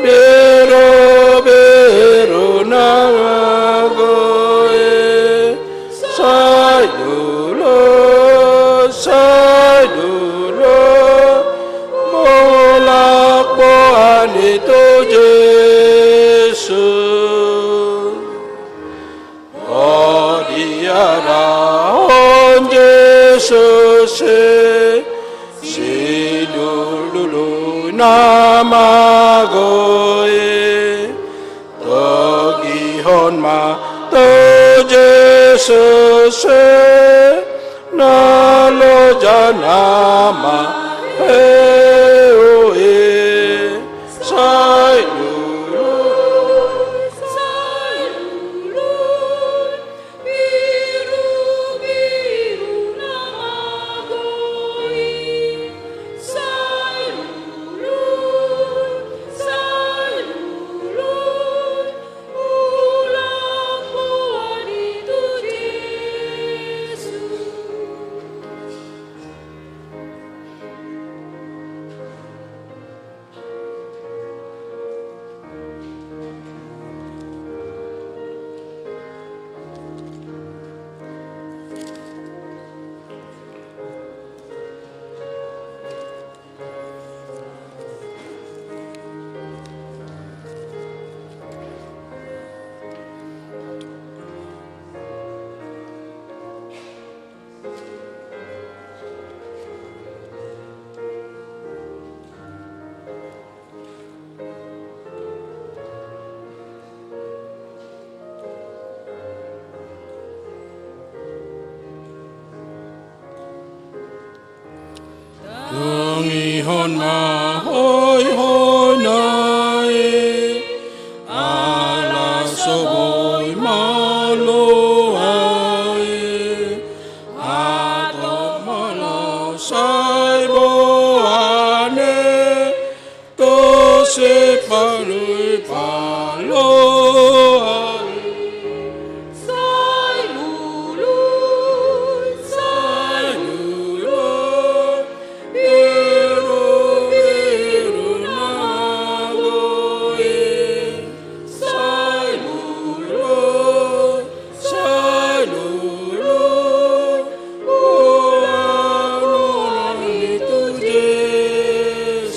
biru-biru nang ago i. Sai dulu, sai dulu, mulak boan i tu Jesus. Ho diarahon Jesus i, sidulului na mago i. Togihon ma tu Jesus i, na loja na maheu i. Sai dulu, sai dulu, biru-biru na mago i. Sai dulu, sai dulu, mulak boan i tu Jesus. Tangihon ma hoihoi nai, ala so boi maloa i. Hatop ma laos sai boan i, tu sipalui paloa i. Sai lului, sai lului, biru-biru na mago i. Sai lului, sai lului, mulak boan i tu Jesus.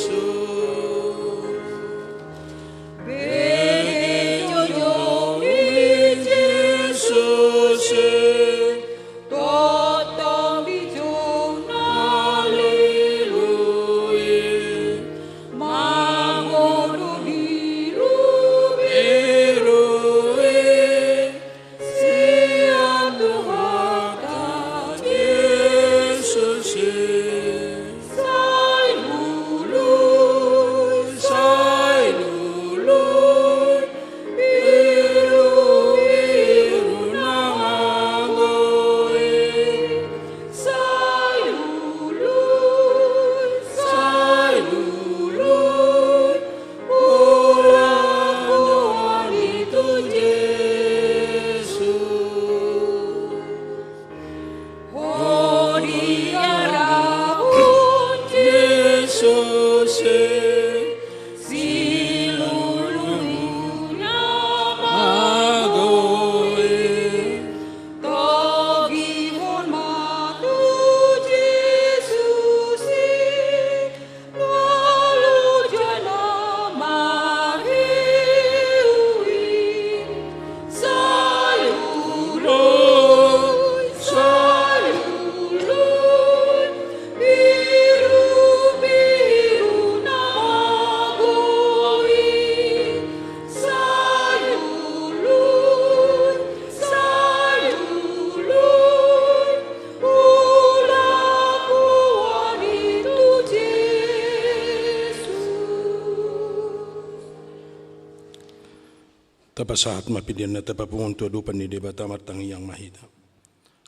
Tapasahat ma pilianna, tapapungu tu adopan ni Debata, martangiang ma hita.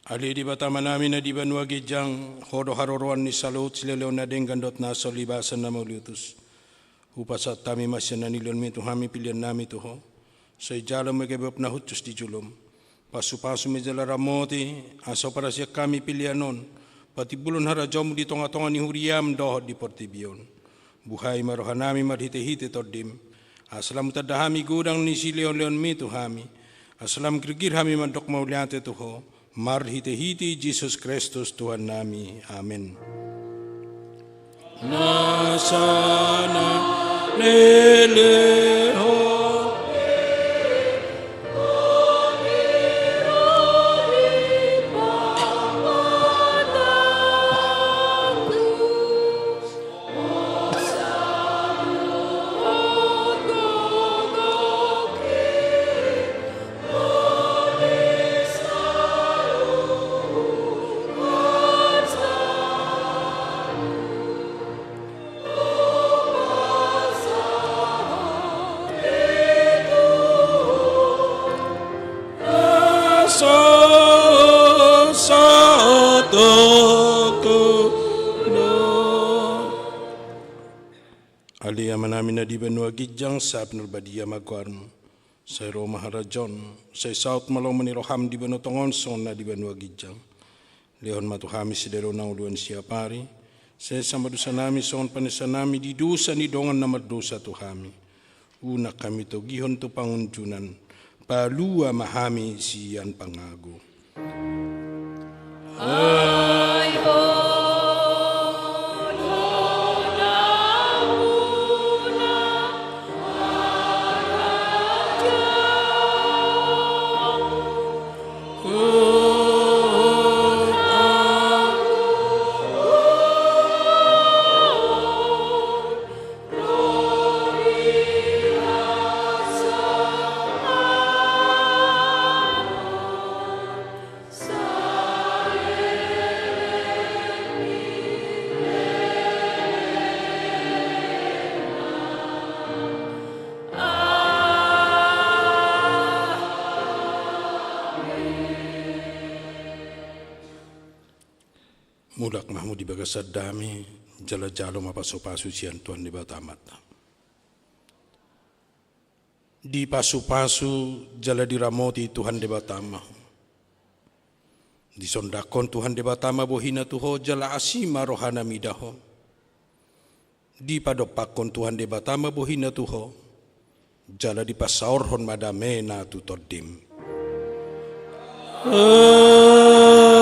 Ale Debata Amanami na di banua ginjang, Ho do haroroan ni saluhut silehon na denggan dohot na so libasan na mauliutus. Hupasahat hami ma sian na nilehonmi tu hami piliannami tu Ho. Sai jalo ma gabe uap na hushus di jolom. Pasupasu ma jala ramoti, asa huparasian hami pilian on patimbulhon harajaonmu di tongatonga ni huriam dohot di portibi on. Buhai ma rohanami marhitehite Tondim, asa lam hutanda hami godang ni silehonlehonmi tu hami, asa lam girgir hami mandok mauliate tu Ho, marhitehite Jesus Kristus Tuhannami. Amen. Na sana lele ho. Ale Amanami na di banua ginjang, sai pinarbadia ma goarmu. Sai ro ma harajaonmu, sai saut ma lomo ni roham di banua tonga on songon na di banua ginjang. Lehon ma tu hami sadari on hangoluan siapari, sesa ma dosanami songon panesanami di dosa ni dongan na mardosa tu hami. Unang hami togihon tu pangunjunan, palua ma hami sian pangago. Ai Ho do hamuna harajaon. Mulak ma hamu di bagasan dame, jala jalo ma pasupasu sian Tuhan Debata Amanta. Dipasupasu jala diramoti Tuhan Debata ma ho. Disondangkon Tuhan Debata ma bohina tu ho, jala asi ma rohana mida ho. Dipadompakkon Tuhan Debata ma bohina tu ho, jala dipasaorhon ma damena tu tondim. Amen.